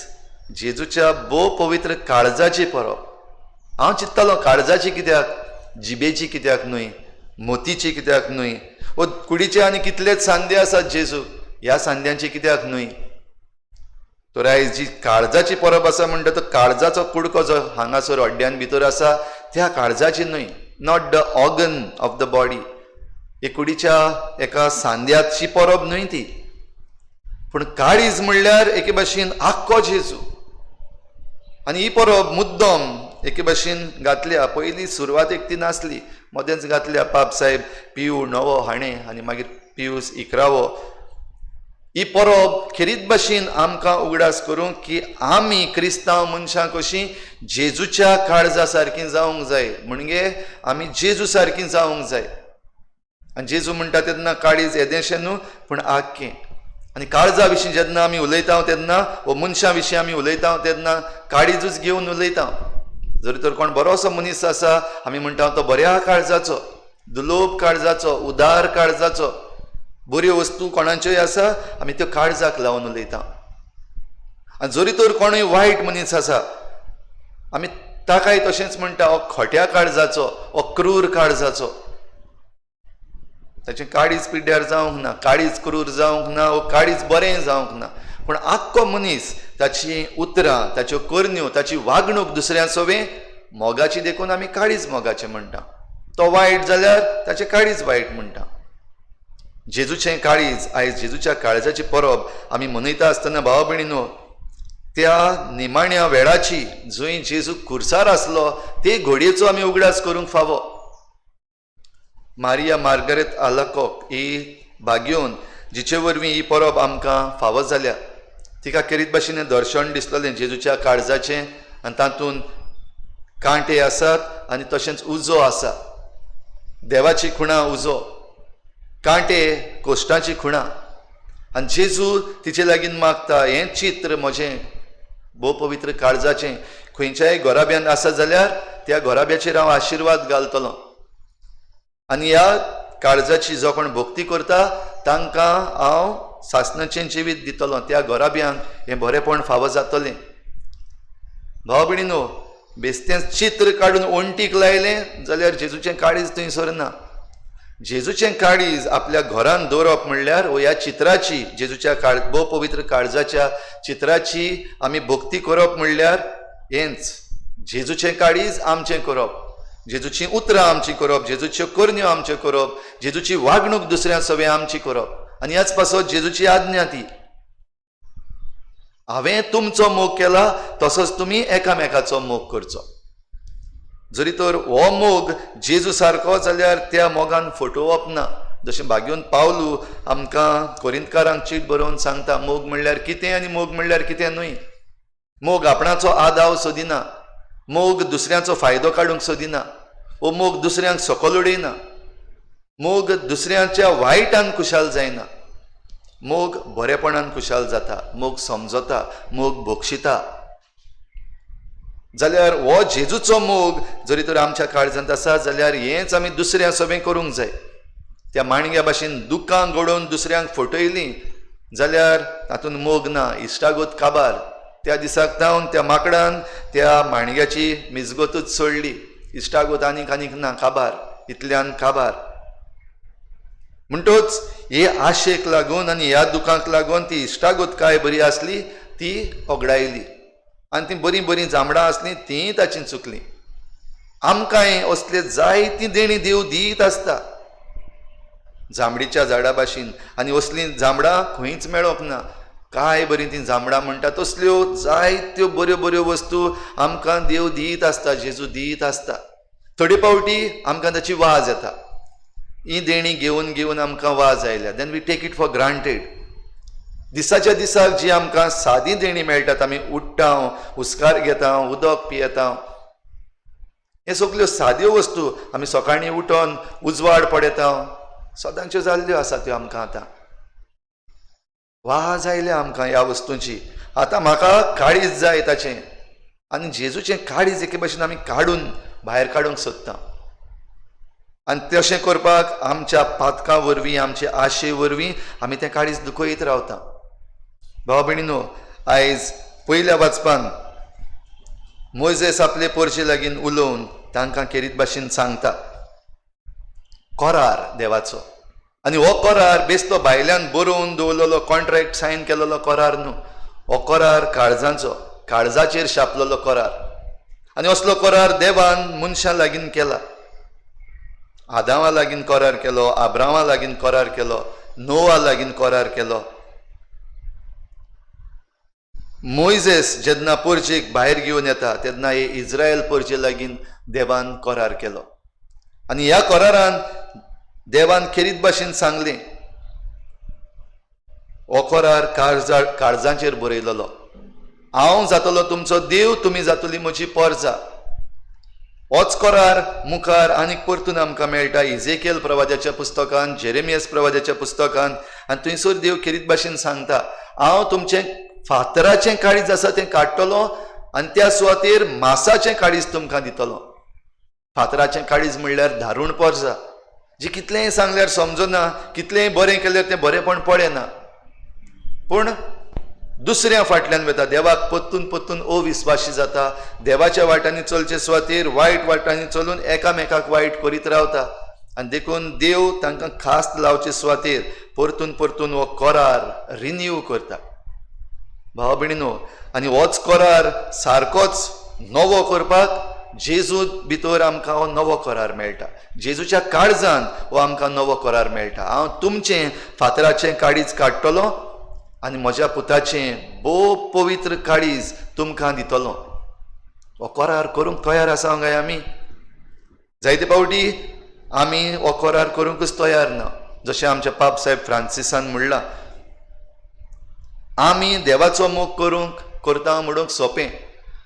Speaker 2: जेजूच्या भोव पवित्र काळजाची परब. हांव चिंत्तालो काळजाची कित्याक, जिबेची कित्याक न्हय, मोतीची कित्याक न्हय, वो कुडीचे आनी कितलेच सांदे आसात जेजू, ह्या सांद्यांची कित्याक न्हय. तर आयज जी काळजाची परब आसा म्हणटा तो काळजाचो कुडको जो हांगासर हड्ड्यान भितर आसा त्या काळजाची न्हय, not the organ of the body, हे कुडीच्या एका सांद्याची परब न्हय ती, पूण काळीज म्हणल्यार एके भाशेन आख्खो जेजू. आनी ही परब मुद्दम एके भाशेन घातल्या. पयली सुरवातेक ती नासली, मदेंच घातल्या पाप साहेब पियू णवो हाणें आनी मागीर पियूस इकरावो. ही परब खेरीत भाशेन आमकां उगडास करूंक की आमी क्रिस्तांव मनशां कशीं जेजूच्या काळजा सारकीं जावंक जाय, म्हणजे आमी जेजू सारकीं जावंक जाय. आनी जेजू म्हणटा तेन्ना काळीज येदेशें न्हू पूण आख्खें. आनी काळजा विशीं जेन्ना आमी उलयता तेन्ना वो मनशां विशीं आमी उलयता तेन्ना काळीजूच घेवन उलयता. जरी तर कोण बरोसो मनीस आसा आमी म्हणटा तो बऱ्या काळजाचो, दुलोब काळजाचो, उदार काळजाचो. बऱ्यो वस्तू कोणाच्योय आसा आमी त्यो काळजाक लावन उलयता. आनी जरी तर कोणूय वायट मनीस आसा आमी ताकाय तशेंच म्हणटा, हो खोट्या काळजाचो, हो क्रूर काळजाचो. ताचें काळीज पिड्ड्यार जावंक ना, काळीज क्रूर जावंक ना, वो काळीज बरें जावंक ना, पूण आख्खो मनीस ताची उतरां, ताच्यो करण्यो, ताची वागणूक दुसऱ्या सोवें मोगाची, देखून आमी काळीज मोगाचें म्हणटा. तो वायट जाल्यार ताचें काळीज वायट म्हणटा. जेजूचें काळीज, आयज जेजूच्या काळजाची परब आमी मनयता आसतना भाव भयणीनो, त्या निमाण्या वेळाची जंय जेजू खुर्सार आसलो ते घडयेचो आमी उगडास करूंक फावो. मारिया मार्गरेत आलाकॉक ही भाग्योन जिचे वरवीं ही परब आमकां फावो जाल्या, तिका खेरीत भाशेन दर्शन दिसलेलें जेजूच्या काळजाचें आनी तातूंत कांटे आसात आनी तशेंच उजो आसा. देवाची खुणा उजो, कांटे कोश्टाची खुणा. आनी जेजू तिचे लागीं मागता, हें चित्र म्हजें भोव पवित्र काळजाचें खंयच्याय घराब्यान आसा जाल्यार त्या घराब्याचेर हांव आशिर्वाद घालतलो आनी ह्या काळजाची जो कोण भक्ती करता तांकां हांव सासणाचें जिवीत दितलो, त्या घराब्यांक हें बरेंपण फावो जातलें. भाव भयणीनो, बेस्तें चित्र काडून वण्टीक लायलें जाल्यार जेजूचें काळीज थंय सरना. जेजूचें काळीज आपल्या घरान दवरप म्हणल्यार ह्या चित्राची, जेजूच्या काळ भोव पवित्र काळजाच्या चित्राची आमी भक्ती करप म्हणल्यार हेंच जेजूचें काळीज आमचें करप, जेजूचीं उतरां आमचीं करप, जेजूच्यो करण्यो आमच्यो करप, जेजूची वागणूक दुसऱ्या सवें आमची करप. आनी ह्याच पासत जेजूची आज्ञा ती, हांवें तुमचो मोग केला तसोच तुमी एकामेकाचो मोग करचो. जरी तर हो मोग जेजू सारको जाल्यार त्या मोगान फटोवप ना. जशें भाग्योन पावलू आमकां कोरिंतकारांक चीट बरोवन सांगता, मोग म्हणल्यार कितें आनी मोग म्हणल्यार कितें न्हय. मोग आपणाचो आदाव सोदिना, मोग दुसऱ्याचो फायदो काडूंक सोदिना, वो मोग दुसऱ्यांक सकल उडयना, मोग दुसऱ्यांच्या वायटान खुशाल जायना, मोग बरेपणान खुशाल जाता, मोग समजता, मोग बक्षिता. जाल्यार हो जेजूचो मोग जरी तर आमच्या काळजांत आसा जाल्यार हेंच आमी दुसऱ्या सवें करूंक जाय. त्या माणग्या भाशेन दुकां घडोवन दुसऱ्यांक फटयलीं जाल्यार तातूंत मोग ना, इश्टागत काबार. त्या दिसाक जावन त्या माकडान त्या माणग्याची मिजगतूच सोडली, इश्टागत आनीक आनीक ना, काबार, इतल्यान काबार. म्हणटोच हे आशेक लागून आनी ह्या दुखांक लागून ती इश्टागत काय बरी आसली ती ओगडायली आनी ती बरीं बरीं जांबडां आसलीं तींय ताची चुकलीं. आमकांय असले जायतीं देणीं देव दीत आसता जांबडीच्या झाडा भाशेन, आनी असलीं जांबडां खंयच मेळोंक ना. काय बरीं तीं जांबडां म्हणटा तसल्यो जायत्यो बऱ्यो बऱ्यो वस्तू आमकां देव दीत आसता, जेजू दीत आसता. थोडे फावटी आमकां ताची वाज येता, ही देणी घेवन घेवन आमकां वाज आयल्या, then we take it for granted. दिसाच्या दिसाक जी आमकां सादी देणी मेळटात, आमी उठ्ठा, हुस्कार घेता, उदक पियेता, हे सगल्यो साद्यो वस्तू आमी सकाळीं उठोन उजवाड पडयता, सदांच्यो जाल्ल्यो आसा त्यो आमकां. आतां वाज आयल्या आमकां ह्या वस्तूंची. आतां म्हाका काळीज जाय ताचें, आनी जेजूचें काळीज एके भाशेन आमी काडून भायर काडूंक सोदता. आनी तशें करपाक आमच्या पातकां वरवीं, आमचे आशे वरवीं आमी तें काळीज दुखयत रावता. भाव भयणीनो, आयज पयल्या वाचपान मोयजेस आपले पोरचे लागीं उलोवन तांकां खेरीत भाशेन सांगता करार देवाचो. आनी हो करार बेस्तो भायल्यान बरोवन दवरलेलो, कॉन्ट्रॅक्ट सायन केलेलो करार न्हू, हो करार काळजांचो, काळजाचेर छापलेलो करार. आनी असलो करार देवान मनशां लागीं केला. आदावा लागीं करार केलो, आब्रामा लागीं करार केलो, नोवा लागीं करार केलो. मोयजेस जेन्ना परजेक भायर घेवन येता तेन्ना हे इस्रायल परजे लागीं देवान करार केलो आनी ह्या करारान देवान खेरीत भाशेन सांगलें, हो करार काळजाचेर बरयलेलो, हांव जातलो तुमचो देव, तुमी जातली म्हजी परजा. होच करार मुखार आनीक परतून आमकां मेळटा इजेकेल प्रवाद्याच्या पुस्तकान, जेरेमियस प्रवाद्याच्या पुस्तकान. आनी थंयसर देव खेरीत भाशेन सांगता, हांव तुमचें फातराचें काळीज आसा तें काडटलो आनी त्या सुवातेर मासाचें काळीज तुमकां दितलो. फातराचें काळीज म्हणल्यार धारूण परजा, जी कितलेंय सांगल्यार समजना, कितलेंय बरें केल्यार तें बरेंपण पळयना, पूण दुसऱ्या फाटल्यान वता, देवाक परतून परतून अविस्वाशी जाता, देवाच्या वाटांनी चलचे सुवातेर वायट वाटांनी चलून एकामेकाक वायट करीत रावता. आनी देखून देव तांकां खास लावचे सुवातेर परतून परतून हो करार रिन्यू करता. भाव भयणीनो, आनी होच करार सारकोच नवो करपाक जेजू भितर आमकां हो नवो करार मेळटा. जेजूच्या काळजान हो आमकां नवो करार मेळटा. हांव तुमचें फातराचें काळीज काडटलो आनी म्हज्या पुताचें भोव पवित्र काळीज तुमकां दितलो. हो करार करूंक तयार आसा काय आमी? जायते फावटी आमी हो करार करूंकच तयार ना. जशें आमच्या पाप साहेब फ्रांसिसान म्हणलां, आमी देवाचो मोग करूंक करता म्हणूंक सोंपें,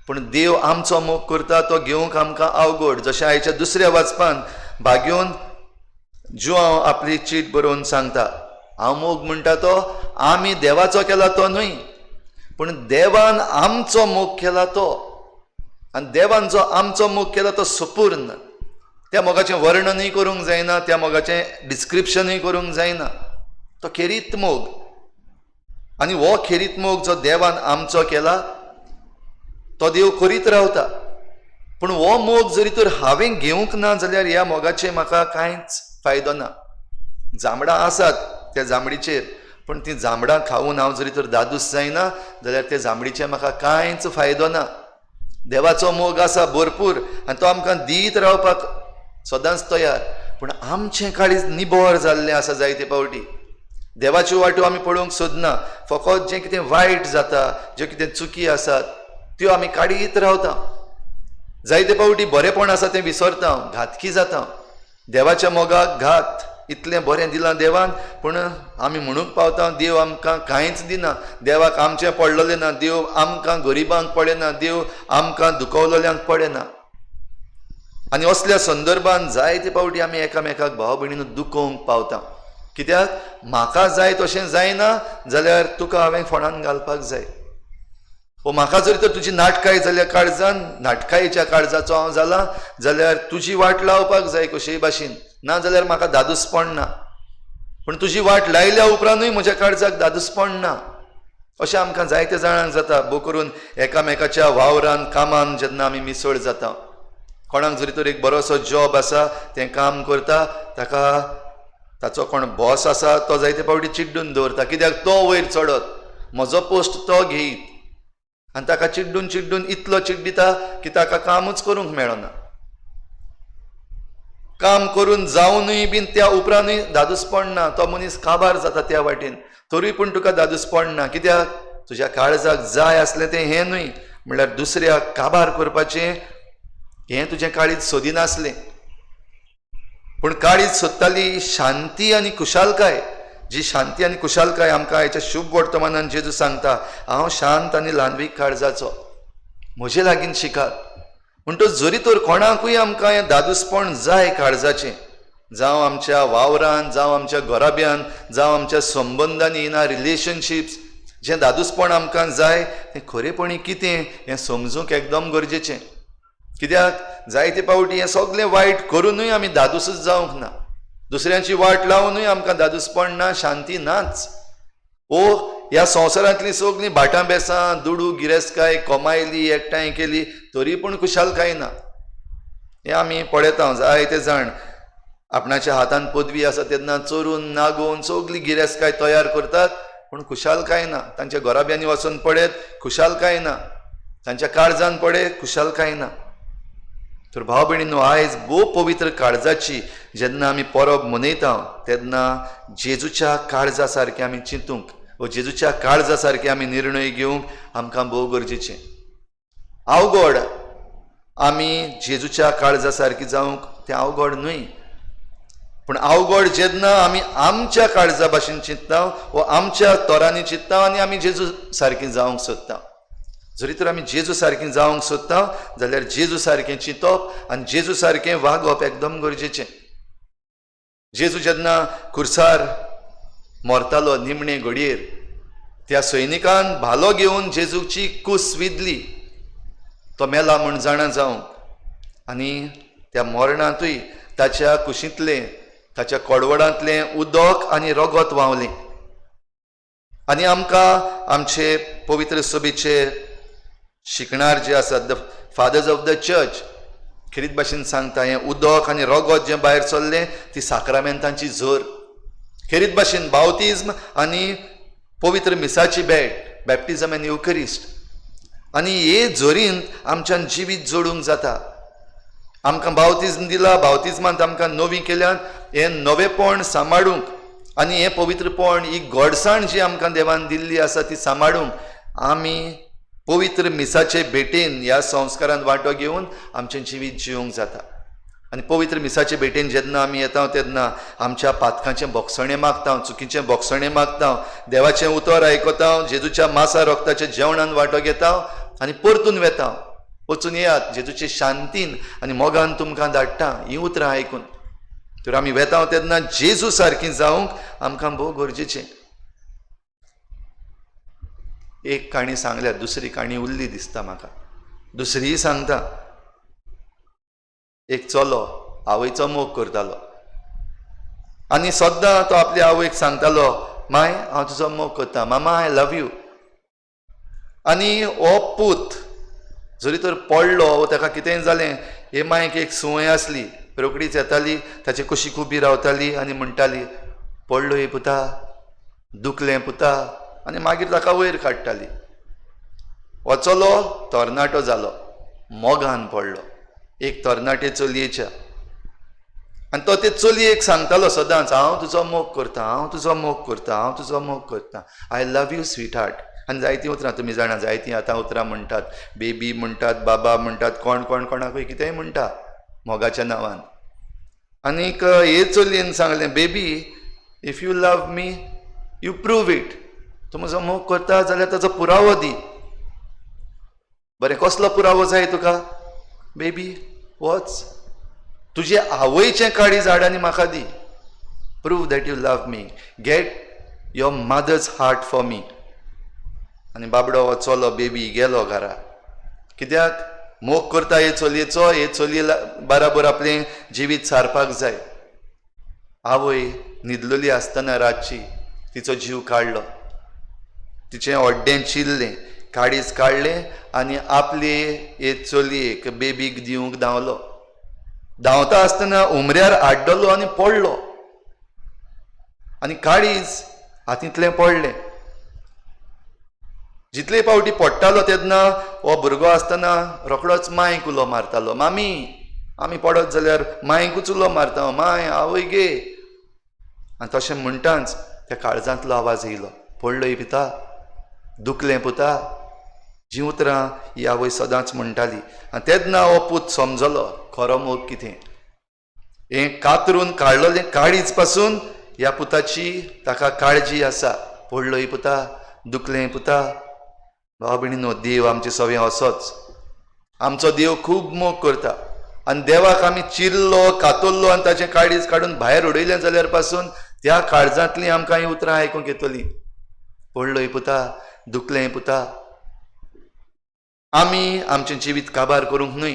Speaker 2: पूण देव आमचो मोग करता तो घेवंक आमकां अवघड. जशें आयच्या दुसऱ्या वाचपान भाग्योन जुआंव आपली चीट बरोवन सांगता, हांव मोग म्हणटा तो आमी देवाचो केला तो न्हय, पूण देवान आमचो मोग केला तो. आनी देवान जो आमचो मोग केला तो सपूर्ण. त्या मोगाचें वर्णनूय करूंक जायना, त्या मोगाचें डिस्क्रिप्शनूय करूंक जायना, तो खेरीत मोग. आनी हो खेरीत मोग जो देवान आमचो केला तो देव करीत रावता. पूण हो मोग जरी तर हांवें घेवंक ना जाल्यार ह्या मोगाचें म्हाका कांयच फायदो ना. जांबडां आसात त्या जांबडीचेर, पूण ती जांबडां खावन हांव जरी तर दादूस जायना जाल्यार त्या जांबडीचें म्हाका कांयच फायदो ना. देवाचो मोग आसा भरपूर आनी तो आमकां दीत रावपाक सदांच तयार, पूण आमचें काळीज निबर जाल्लें आसा जायते फावटी. देवाच्यो वाट्यो आमी पळोवंक सोदना, फकत जें कितें वायट जाता, ज्यो कितें चुकी आसात त्यो आमी काडीत रावता. जायते फावटी बरेंपण आसा तें विसरता, घातकी जाता. देवाच्या मोगाक घात, इतलें बरें दिलां देवान, पूण आमी म्हणूंक पावता देव आमकां कांयच दिना, देवाक आमचें पडलेलें ना, देव आमकां गरिबांक पळयना, देव आमकां दुखवलेल्यांक पळयना. आनी असल्या संदर्भान जायते फावटी आमी एकामेकाक भाव भयणीन दुखोवंक पावता. कित्याक म्हाका जाय तशें जायना जाल्यार तुका हांवें फोणान घालपाक जाय. ओ म्हाका जर तर तुजी नाटकाय जाल्यार काळजान, नाटकायेच्या काळजाचो हांव जाला जाल्यार तुजी वाट लावपाक जाय कशेय भाशेन, ना जाल्यार म्हाका दादूसपण ना. पूण तुजी वाट लायल्या उपरांतूय म्हज्या काळजाक दादूसपण ना. अशें आमकां जायते जाणांक जाता. भोव करून एकामेकाच्या वावरान कामान जेन्ना आमी मिसळ जाता. कोणाक जरी तर एक बरोसो जॉब आसा, तें काम करता, ताका ताचो कोण बॉस आसा तो जायते फावटी चिड्डून दवरता, कित्याक तो वयर चडत, म्हजो पोस्ट तो घेयत, आनी ताका चिड्डून चिड्डून इतलो चिड्डिता की ताका कामूच करूंक मेळना. काम करून जावनूय बीन त्या उपरांतूय दादूसपण ना, तो मनीस काबार जाता त्या वाटेन, तरूय पूण तुका दादूसपण ना. कित्याक तुज्या काळजाक जाय आसलें तें हें न्हय, म्हणल्यार दुसऱ्याक काबार करपाचें हें तुजें काळीज सोदिनासलें, पूण काळीज सोदताली शांती आनी खुशालकाय. जी शांती आनी खुशालकाय आमकां आयच्या शुभ वर्तमानान जेजू सांगता, हांव शांत आनी ल्हानवीक काळजाचो, म्हजे लागीं शिकात. म्हणटच जरी तर कोणाकूय आमकां हें दादूसपण जाय काळजाचें, जावं आमच्या वावरान, जावं आमच्या घराब्यान, जावं आमच्या संबंदांनी, इन our relationships, जें दादूसपण आमकां जाय तें खरेपणी कितें हें समजूंक एकदम गरजेचें. कित्याक जायते फावटी हें सगळें वायट करुनूय आमी दादूसच जावंक ना, दुसऱ्यांची वाट लावनूय आमकां दादूसपण ना, शांती नाच. ओ ह्या संवसारांतलीं सगळीं भाटां बेसां, दुडू गिरेस्तकाय कमायली, एकठांय केली, तरी पूण खुशालकाय ना. हें आमी पळयता. जायते जाण आपणाच्या हातान पदवी आसा तेन्ना चोरून नागोवन सगळी गिरेस्तकाय तयार करतात, पूण खुशालकाय ना. तांच्या घराब्यांनी वचून पळयत खुशालकाय ना, तांच्या काळजान पळयत खुशालकाय ना. तर भाव भयणींनो, आयज भोव पवित्र काळजाची जेन्ना आमी परब मनयता तेन्ना जेजूच्या काळजा सारकें आमी चिंतूंक, वो जेजूच्या काळजा सारके आमी निर्णय घेवंक आमकां भोव गरजेचें. अवघड आमी जेजूच्या काळजा सारकी जावंक तें अवघड न्हय, पूण अवघड जेन्ना आमी आमच्या काळजा भाशेन चिंतता वो आमच्या तोरांनी चिंतता आनी आमी जेजू सारकी जावंक सोदता. जरी तर आमी जेजू सारकी जावंक सोदता जाल्यार जेजू सारकें चिंतप आनी जेजू सारकें वागप एकदम गरजेचें. जेजू जेन्ना खुर्सार मरतालो निमणे घडयेर त्या सैनिकान भालो घेवन जेजूची कूस विदली, तो मेला म्हूण जाणा जावंक, आनी त्या मरणांतूय ताच्या कुशींतलें ताच्या कोडवडांतलें उदक आनी रगत व्हांवलें. आनी आमकां आमचे पवित्र सभेचे शिकणार जे आसात, the fathers of the church, खेरीत भाशेन सांगता हें उदक आनी रगत जें भायर सरलें ती साक्रामेंतांची झर. खेरीत भाशेन बावतिज्म आनी पवित्र मिसाची भेट, बॅप्टिजम आनी युकरिस्ट, आनी हे झरींत आमच्यान जिवीत जोडूंक जाता. आमकां बावतिज्म दिला, बावतिज्मांत आमकां नवी केल्यान हें नवेपण सांबाळूंक आनी हें पवित्रपण, ही गोडसाण जी आमकां देवान दिल्ली आसा ती सांबाळूंक आमी पवित्र मिसाचे भेटेन ह्या संस्कारान वांटो घेवन आमचें जिवीत जिवंक जाता. आनी पवित्र मिसाचे भेटेन जेन्ना आमी येता तेन्ना आमच्या पातकांचें बोगसणें मागता, चुकीचें बोगसणें मागता, देवाचें उतर आयकता, जेजूच्या मासा रक्ताच्या जेवणान वांटो घेता आनी परतून वेता. वचून येयात, जेजूचे शांतीन आनी मोगान तुमकां धाडटा हीं उतरां आयकून. तर आमी वेता तेन्ना जेजू सारकी जावंक आमकां भोव गरजेचें. एक काणी सांगल्या, दुसरी काणी उरली दिसता म्हाका, दुसरीय सांगता. एक चलो आवयचो मोग करतालो आनी सद्दां तो आपल्या आवयक सांगतालो, माय हांव तुजो मोग करता, मामा I love you. आनी हो पूत जरी तर पडलो वो ताका कितेंय जालें, हे मायक एक संवय आसली, रोकडीच येताली ताचे कुशीक उबी रावताली आनी म्हणटाली, पडलो हे पुता, दुखलें पुता, आनी मागीर ताका वयर काडटाली. हो चलो तरणाटो जालो, मोगान पडलो एक तरणाटे चलयेच्या, आनी तो ते चलयेक सांगतालो सदांच, हांव तुजो मोग करता, हांव तुजो मोग करता, हांव तुजो मोग करता, I love you sweet heart. आनी जायतीं उतरां तुमी जाणा, जायतीं आतां उतरां म्हणटात, बेबी म्हणटात, बाबा म्हणटात, कोण कोण कोणाकूय कितेंय म्हणटा मोगाच्या नांवान. आनीक हे चलयेन सांगलें, baby if you love me you prove it, तूं म्हजो मोग करता जाल्यार ताचो पुरावो दी. बरें, कसलो पुरावो जाय तुका? बेबी वच तुजे आवयचें काळीज हाड आनी म्हाका दी, prove that you love me, get your mother's heart for me. आनी बाबडो हो चलो बेबी गेलो घरा, कित्याक मोग करता हे चलयेचो, हे चलये बराबर आपलें जिवीत सारपाक जाय. आवय न्हिदलेली आसतना रातची तिचो जीव काडलो, तिचें हड्डें चिरलें, काळीज काडलें आनी आपले हे चलयेक बेबीक दिवंक धांवलो. धांवता आसतना उमऱ्यार आड्डलो आनी पडलो आनी काळीज हातींतलें पडलें. जितले फावटी पडटालो तेन्ना हो भुरगो आसतना रोकडोच मांयक उलो मारतालो, मामी. आमी पडत जाल्यार मांयकूच उलो मारता, मांय आवय गे. आनी तशें म्हणटाच त्या काळजांतलो आवाज येयलो, पडलोय पिता, दुखलें पुता. जीं उतरां ही आवय सदांच म्हणटाली. आनी तेन्ना हो पूत समजलो खरो मोग कितें. हें कातरून काडलेलें काळीज पासून ह्या पुताची ताका काळजी आसा, पडलोय पुता, दुखलें पुता. भाव भयणीनो, देव आमचे सवे असोच, आमचो देव खूब मोग करता आनी देवाक आमी चिरलो कातरलो आनी ताचें काळीज काडून भायर उडयलें जाल्यार पासून त्या काळजांतलीं आमकां हीं उतरां आयकूंक येतलीं, पडलोय पुता, दुखलें पुता. आमी आमचें जिवीत काबार करूंक न्हय,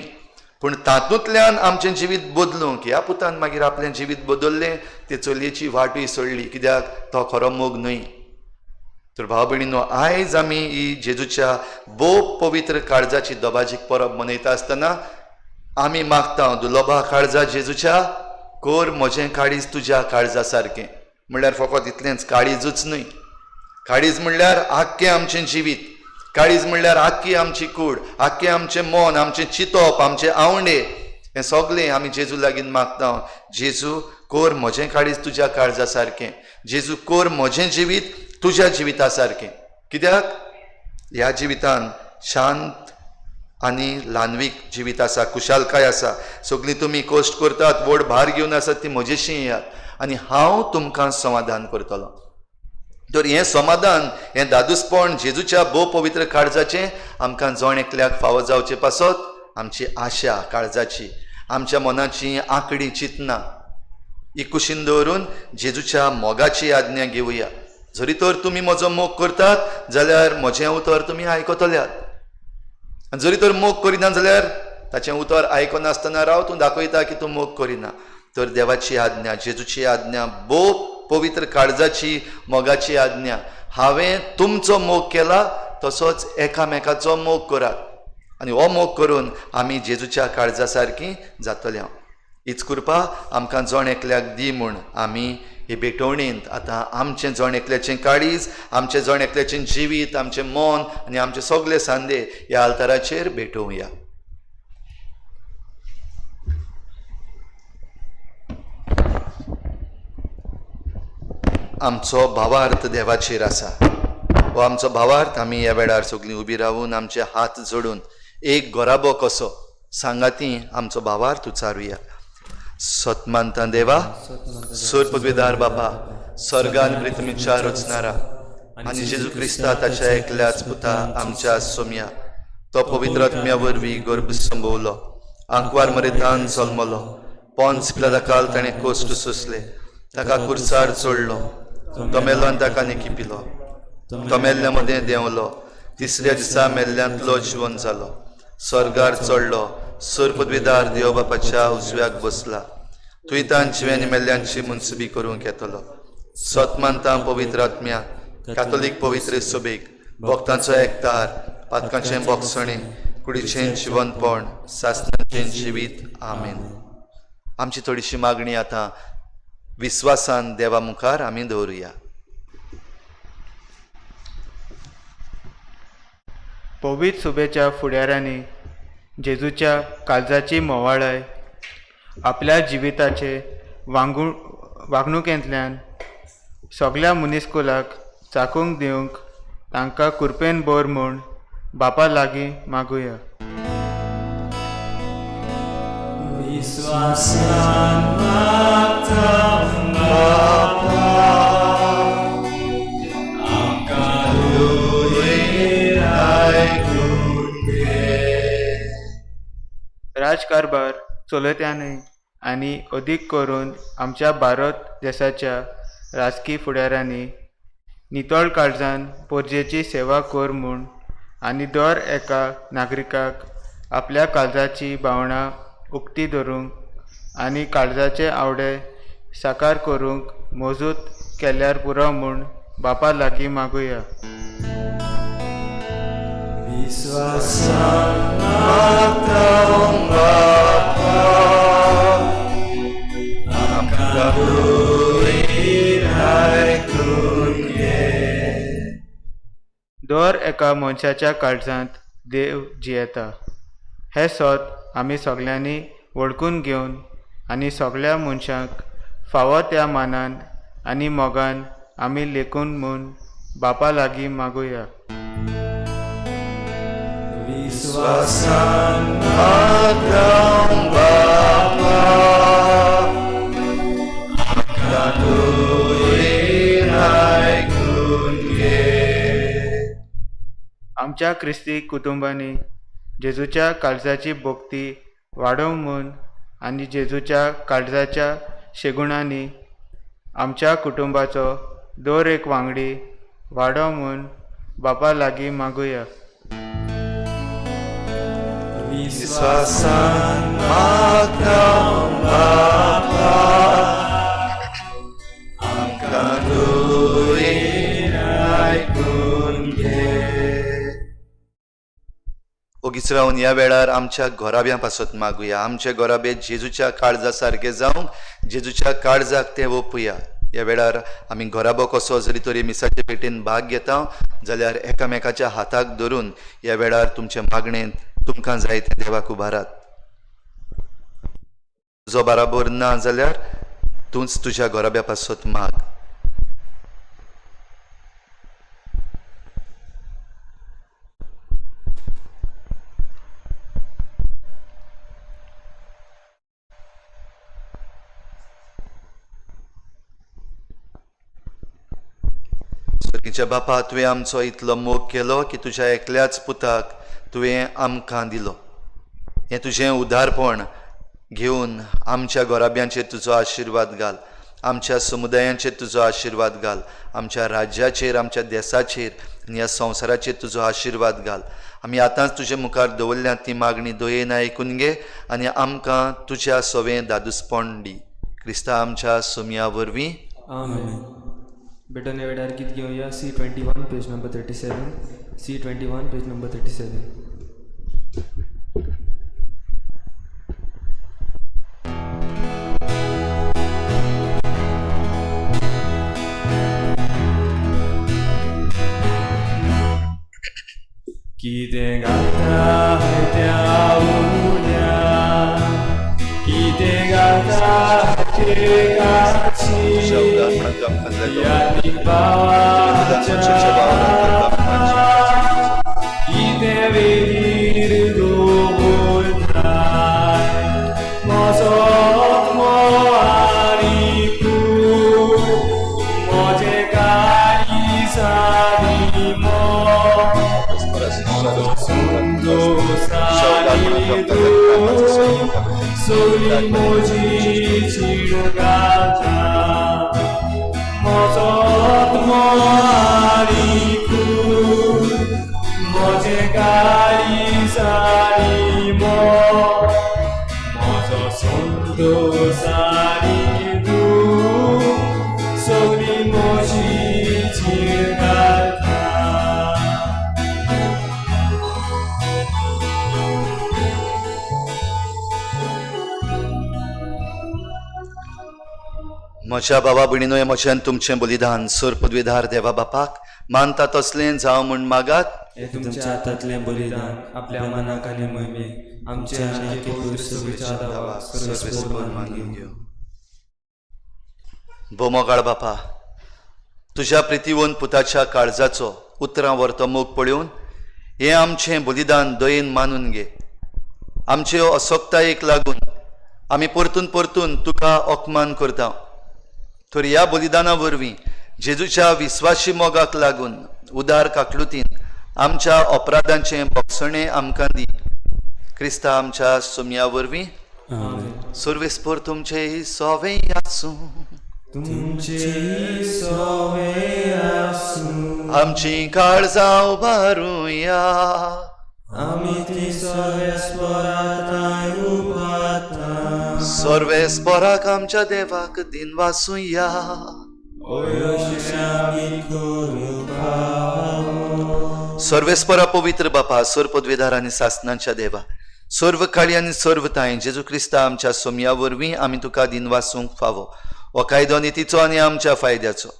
Speaker 2: पूण तातूंतल्यान आमचें जिवीत बदलूंक. ह्या पुतान मागीर आपलें जिवीत बदललें, ते चलयेची वाटूय सोडली, कित्याक तो खरो मोग न्हय. तर भाव भयणीनो, आयज आमी ही जेजूच्या भोव पवित्र काळजाची दबाजीक परब मनयता आसतना आमी मागता, दुलोबा काळजा जेजूच्या, कोर म्हजें काळीज तुज्या काळजा सारकें. म्हणल्यार फकत इतलेंच काळीजूच न्हय, काळीज म्हणल्यार आख्खें आमचें जिवीत, काळीज म्हणल्यार आख्खी आमची कूड, आख्खें आमचें मन, आमचें चिंतप, आमचें आवंडे, हें सगळें आमी जेजू लागीं मागता. जेजू कोर म्हजें काळीज तुज्या काळजा सारकें, जेजू कोर म्हजें जिवीत तुज्या जिविता सारकें. कित्याक ह्या जिवितान शांत आनी ल्हानवीक जिवीत आसा, खुशालकाय आसा. सगळीं तुमी कश्ट करतात, व्हड भार घेवन आसात, ती म्हजेशी येयात आनी हांव तुमकां समाधान करतलो. तर हें समाधान, हें दादूसपण जेजूच्या भोव पवित्र काळजाचें आमकां जण एकल्याक फावो जावचे पासत आमची आशा काळजाची, आमच्या मनाची आंकडी चिंतना ही कुशीन दवरून जेजूच्या मोगाची आज्ञा घेवया. जरी तर तुमी म्हजो मोग करतात जाल्यार म्हजें उतर तुमी आयकतल्यात, आनी जरी तर मोग करिना जाल्यार ताचें उतर आयकनासतना राव, तूं दाखयता की तूं मोग करिना. तर देवाची आज्ञा, जेजूची आज्ञा, भोव पवित्र काळजाची मोगाची आज्ञा, हांवें तुमचो मोग केला तसोच एकामेकाचो मोग करात आनी हो मोग करून आमी जेजूच्या काळजा सारकी जातले. हीच कृपा आमकां जण एकल्याक दी म्हूण आमी हे भेटवणेंत आतां आमचें जण एकल्याचें काळीज, आमचें जण एकल्याचें जिवीत, आमचें मन आनी आमचे सगळे सांदे ह्या आल्ताराचेर भेटोवया. आमचो भावार्थ देवाचेर आसा. हो आमचो भावार्थ आमी ह्या वेळार सगळीं उबी रावून आमचे हात जोडून एक गोराबो कसो सांगाती आमचो भावार्थ उचारुया. सतमानता देवा, सोर पदवीदार बापा, स्वर्गान पृथ्वीच्या रचणारा आनी जेजू क्रिस्ता ताच्या एकल्याच पुता आमच्या सोम्या, तो पवित्र आत्म्या वरवीं गर्भ संभवलो, आंकवार मरेतान जल्मलो, पोंच पिलादाकाल ताणें कोश्ट सोंसले, ताका कुर्सार चडलो, तो मेलो आनी ताका निकिपिलो, तो मेल्ल्या मदें देंवलो, तिसऱ्या दिसा मेल्ल्यांतलो जिवन जालो, स्वर्गार चडलो, सोर पदवीदार देव बापाच्या उजव्याक बसला, तुयतान जिव्यांनी मेल्ल्यांची मुनसुबी करूंक येतलो. सतमानता पवित्र आत्म्या, कातोलीक पवित्र सभेक, भक्तांचो एकतार, पातकांचें बोगसणें, कुडीचें जिवनपण, सासणाचें जिवीत. आमेन. आमची थोडीशी मागणी आतां विस्वासान देवा मुखार आमी दवरुया.
Speaker 13: पवित्र सुबेच्या फुडाऱ्यांनी जेजूच्या काळजाची मोवाळाय आपल्या जिविताचे वागणुकेंतल्यान सगल्या मनीसकुलाक चाकूंक दिवंक तांकां कुरपेन बोर म्हूण बापा लागीं मागुया.
Speaker 3: विस्वासान मागता बापा, आमकां दुयेर आयकून घे.
Speaker 13: राजकारभार चलयत्यांनी आनी अदीक करून आमच्या भारत देशाच्या राजकी फुडाऱ्यांनी नितळ काळजान परजेची सेवा कर म्हूण आनी दर एका नागरिकाक आपल्या काळजाची भावनां उक्ती धरूंक आनी काळजाचे आवडे साकार करूंक मजूत केल्यार पुरो म्हूण बापा लागीं मागुया.
Speaker 3: विस्वासान मागता बापा, आमकां दुयेर आयकून घे.
Speaker 13: दर एका मनशाच्या काळजांत देव जियेता हें सत आमी सगल्यांनी वळखून घेवन आनी सगल्या मनशांक फावो त्या मानान आनी मोगान आमी लेखून म्हूण बापा लागीं मागुया.
Speaker 3: विस्वासान मागता बापा, आमकां दुयेर आयकून घे.
Speaker 13: आमच्या क्रिस्ती कुटुंबांनी जेजूच्या काळजाची भक्ती वाडोवंक म्हूण आनी जेजूच्या काळजाच्या शेगुणांनी आमच्या कुटुंबाचो दर एक वांगडी वाडोवंक म्हूण बापा लागीं मागुया.
Speaker 3: विस्वासान मागता बापा, आमकां दुयेर आयकून घे.
Speaker 2: ओगीच रावन ह्या वेळार आमच्या घराब्यां पासत मागुया. आमचे घराबे जेजूच्या काळजा सारके जावंक जेजूच्या काळजाक ते ओपुया. ह्या वेळार आमी घराबो कसो जरी तरी मिसाचे पेटेन भाग घेता जाल्यार एकामेकाच्या हाताक धरून ह्या वेळार तुमचे मागणेंत तुमकां जाय तें देवाक उबारात. तुजो बराबर ना जाल्यार तूंच तुज्या घराब्या पासत माग. सर्गीच्या बापा, तुवें आमचो इतलो मोग केलो की तुज्या एकल्याच पुताक तुवें आमकां दिलो. हें तुजें उदारपण घेवन आमच्या घराब्यांचेर तुजो आशिर्वाद घाल, आमच्या समुदायांचेर तुजो आशिर्वाद घाल, आमच्या राज्याचेर, आमच्या देसाचेर आनी ह्या संवसाराचेर तुजो आशिर्वाद घाल. आमी आतांच तुजे मुखार दवरल्या ती मागणी दयेन आयकून घे आनी आमकां तुज्या सवें दादूसपण दी. क्रिस्ता आमच्या सुमया वरवीं.
Speaker 10: आमेन. बेटन ह्या वेळार गीत घेवया C21 page number 37, C21 page number 37.
Speaker 3: कितें गाता त्या उल्या, कितें गाता काची, कितें वेगीर दवरताय म्हजो आत्मो आनी कूड, म्हजें काळीज आनी मन, म्हजो संतोश आनी दूख, सगळी म्हजी जीण गाता. म्हजो आत्मो आनी कूड, म्हजें काळीज आनी मन, म्हजो संतोश आनी दूख, सगळी म्हजी जीण गाता.
Speaker 2: म्हज्या बाबा भयणीनो, हें म्हजें आनी तुमचें बलिदान सर पदवीधार देवा बापाक मानता तसलें जावं म्हूण मागात.
Speaker 10: हें तुमच्या हातांतलें बलिदान आपल्या मनाक आनी मोहिमेक आमच्या आनी पवित्र सभेच्या दावाक सर्वेस्पर मानून घेवं.
Speaker 2: भोमोगाळ बापा, तुज्या प्रितीवन पुताच्या काळजाचो उतरां व्हरतो मोग पळोवन हें आमचें बलिदान दयेन मानून घे. आमचे असक्तायेक लागून आमी परतून परतून तुका अपमान करता, तर ह्या बलिदाना वरवीं जेजूच्या विस्वाशी मोगाक लागून उदार काकलुतीन आमच्या अपराधांचें भोगसणें आमकां दी. क्रिस्ता आमच्या सुमया वरवीं. सर्वेस्पर तुमचें सोवें आसूं,
Speaker 3: तुमचें सोवें आसूं.
Speaker 2: आमचीं काळजां उबारुया,
Speaker 3: आमी ती सर्वेस्पराताय उबारता.
Speaker 2: सर्वेस्पराक आमच्या देवाक दिनवासुया. सर्वेस्परा पवित्र बापा, सर्व पदवीधार आनी सासनांच्या देवा, सर्व काळी आनी सर्व तांय जेजू क्रिस्ता आमच्या सोमया वरवीं आमी तुका दिनवासूंक फावो. हो कायदो नितीचो आनी आमच्या फायद्याचो.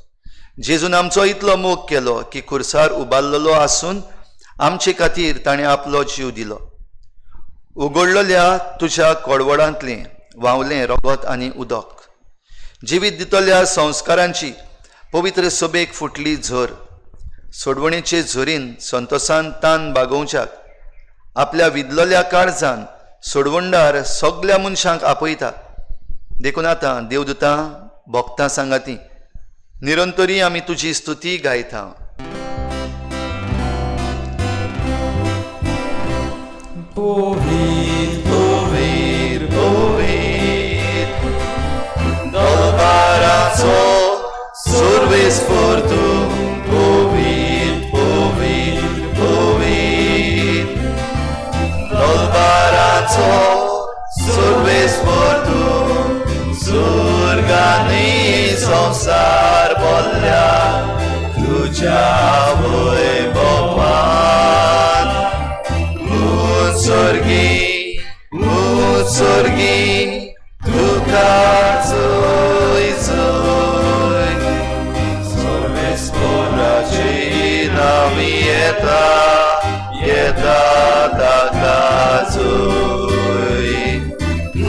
Speaker 2: जेजून आमचो इतलो मोग केलो की खुर्सार उबारलेलो आसून आमचे खातीर ताणें आपलो जीव दिलो. उगडलेल्या तुज्या कोडवडांतलें व्हांवलें रगत आनी उदक, जिवीत दितल्या संस्कारांची पवित्र सभेक फुटली झर, सोडवणेचे झरीन संतोसान तान बागोवच्याक आपल्या विदलोल्या काळजान सोडवणदार सगल्या मनशांक आपयता. देखून आतां देवदूतां भक्तां सांगाती निरंतरी आमी तुजी स्तुती गायता.
Speaker 3: पवित्र
Speaker 2: पवित्र पवित्र दरबाराचो सर्वेस्पर तूं, पवित्र पवित्र पवित्र दरबाराचो सर्वेस्पर तूं, सुर्गांनी संवसार भरल्या तुज्या वैभवान. उत्सर्गी उत्सर्गी तुका जय जय, सर्वेस्पराचे नांवी येता येता ताका जय.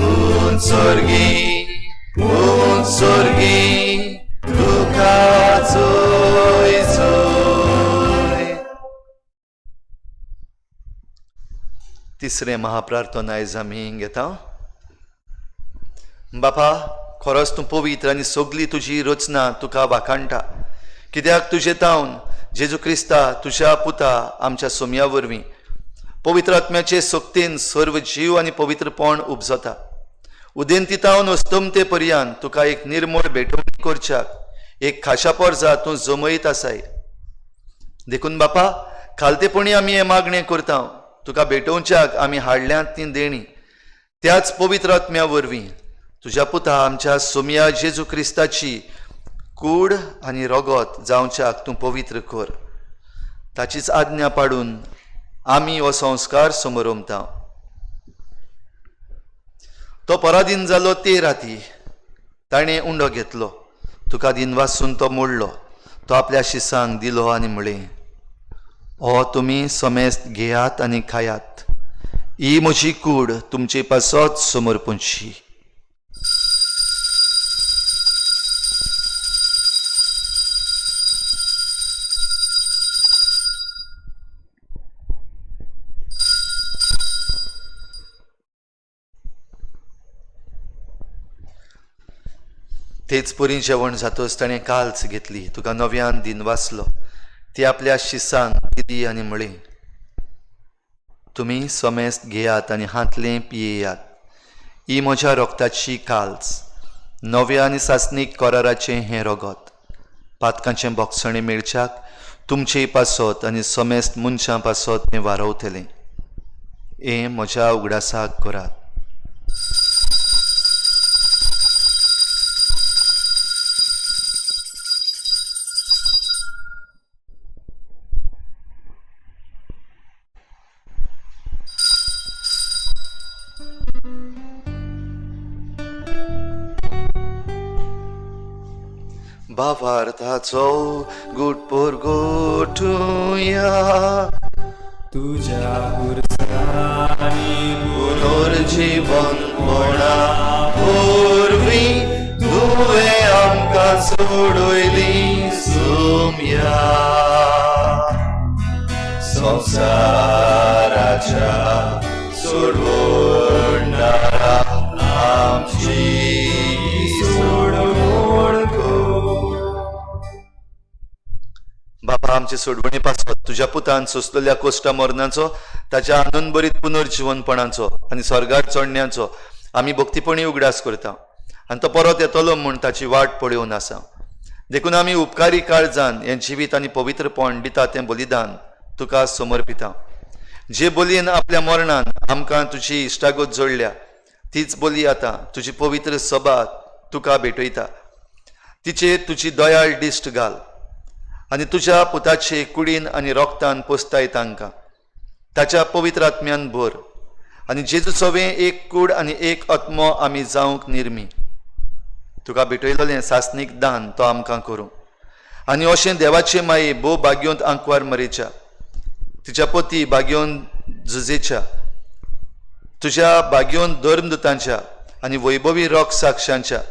Speaker 2: उत्सर्गी उत्सर्गी तुका जय जय. तिसरें महाप्रार्थना आयज आमी घेता. बापा, खरोच तूं पवित्र आनी सगली तुजी रचना तुका वाखाणटा, कित्याक तुजें तावन जेजू क्रिस्ता तुज्या पुता आमच्या सोमया वरवीं पवित्र आत्म्याचे सक्तीन सर्व जीव आनी पवित्रपण उपजता. उदेंतीतावन अस्तमते पर्यंत तुका एक निर्मळ भेटवणी करच्याक एक खाशा पोरजा तूं जमयत आसाय. देखून बापा खालतेपणी आमी हें मागणें करता, तुका भेटोवच्याक आमी हाडल्यांत तीं देणी त्याच पवित्र आत्म्या वरवीं तुज्या पुता आमच्या सोमया जेजू क्रिस्ताची कूड आनी रगत जावच्याक तूं पवित्र कर. ताचीच आज्ञा पाडून आमी हो संस्कार समरोमता. तो पराधीन जालो ते राती ताणें उंडो घेतलो, तुका दिनवासून तो मोडलो, तो आपल्या शिसांक दिलो आनी म्हळें, हो तुमी समेस्त घेयात आनी खायात, ही म्हजी कूड तुमचे पासत समर्पणची. तेच परी जेवण जातच ताणें काल्च घेतली, तुका नव्यान दिनवासलो, ती आपल्या शिसांक दिली आनी म्हळें, तुमी समेस्त घेयात आनी हांतलें पियेयात, ही म्हज्या रोगताची काल्च, नव्या आनी सासणीक कराराचें हें रगत, पातकांचें बोगसणें मेळच्याक तुमचे पासत आनी समेस्त मनशां पासत हें वारवतलें. हें म्हज्या उगडासाक करात. भावार्थाचो गुटपोर गोठुया
Speaker 10: तुझ्या पुरसानी
Speaker 2: पुनर्जीवनपणा वरवीं तुवें आमकां सोडयली सोम्या. संवसाराच्या सोडवणारा आमची सोडवण कर. बापा आमचे सोडवणे पासत तुज्या पुतान सोंसलेल्या कोश्टा मरणाचो, ताच्या आनंदभरीत पुनर्जिवनपणाचो आनी स्वर्गार चडण्याचो आमी भक्तीपणी उगडास करता आनी तो परत येतलो म्हूण ताची वाट पळोवन आसा. देखून आमी उपकारी काळजान हें जिवीत आनी पवित्रपण दिता तें बलिदान तुका समर्पिता. जे बोलयेन आपल्या मरणान आमकां तुजी इश्टागत जोडल्या तीच बोली आतां तुजी पवित्र सभा तुका भेटयता. तिचेर तुजी दयाळ दिश्ट घाल आनी तुज्या पुताचे कुडीन आनी रोगतान पोसताय तांकां ताच्या पवित्र आत्म्यान भर आनी जेजू सवें एक कूड आनी एक आत्मो आमी जावंक निर्मी. तुका भेटयलेलें सासणीक दान तो आमकां करूं आनी अशें देवाचे माये भोव भाग्योंत आंकवार मरेच्या, तिच्या पती भाग्योन जुजेच्या, तुज्या भाग्योन धर्मदुतांच्या आनी वैभवी रोग साक्षांच्या,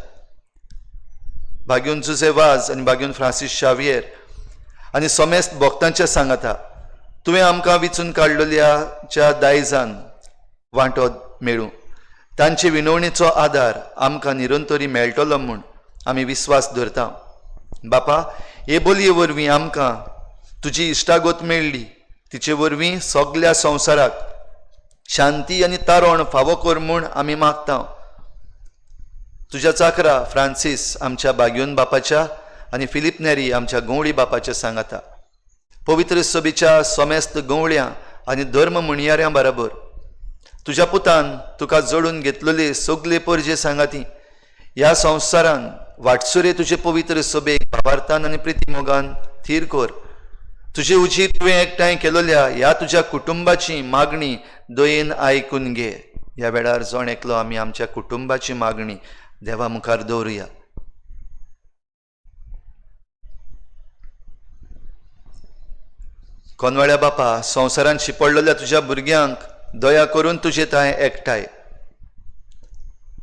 Speaker 2: भाग्योन जुजे वाज आनी भाग्योन फ्रांसीस शावियर आनी समेस्त भक्तांच्या सांगाता तुवें आमकां विचून काडलेल्याच्या दायजान वांटो मेळूं. तांचे विनवणेचो आदार आमकां निरंतरी मेळटलो म्हूण आमी विस्वास धरता. बापा हे बोलये वरवीं आमकां तुजी इश्टागत मेळ्ळी, तिचे वरवीं सगल्या संवसाराक शांती आनी तारण फावो कर म्हूण आमी मागता. तुज्या चाकरा फ्रांसीस आमच्या बाग्योन बापाच्या आनी फिलीप नेरी आमच्या गंवळी बापाच्या सांगाता पवित्र सभेच्या समेस्त गंवळ्यां आनी धर्म म्हणयाऱ्यां बराबर तुज्या पुतान तुका जोडून घेतलेले सगले परजे सांगाती ह्या संवसारान वाटसुरे तुजे पवित्र सभेक भावार्थान आनी प्रितीमोगान थीर कर. तुजे उजीर तुवें एकठांय केलोल्या ह्या तुज्या कुटुंबाची मागणी दयेन आयकून घे. ह्या वेळार जण एकलो आमी आमच्या कुटुंबाची मागणी देवा मुखार दवरुया. कोनवाळ्या बापा, संवसारान शिपडलेल्या तुज्या भुरग्यांक दया करून तुजे थांय एकठांय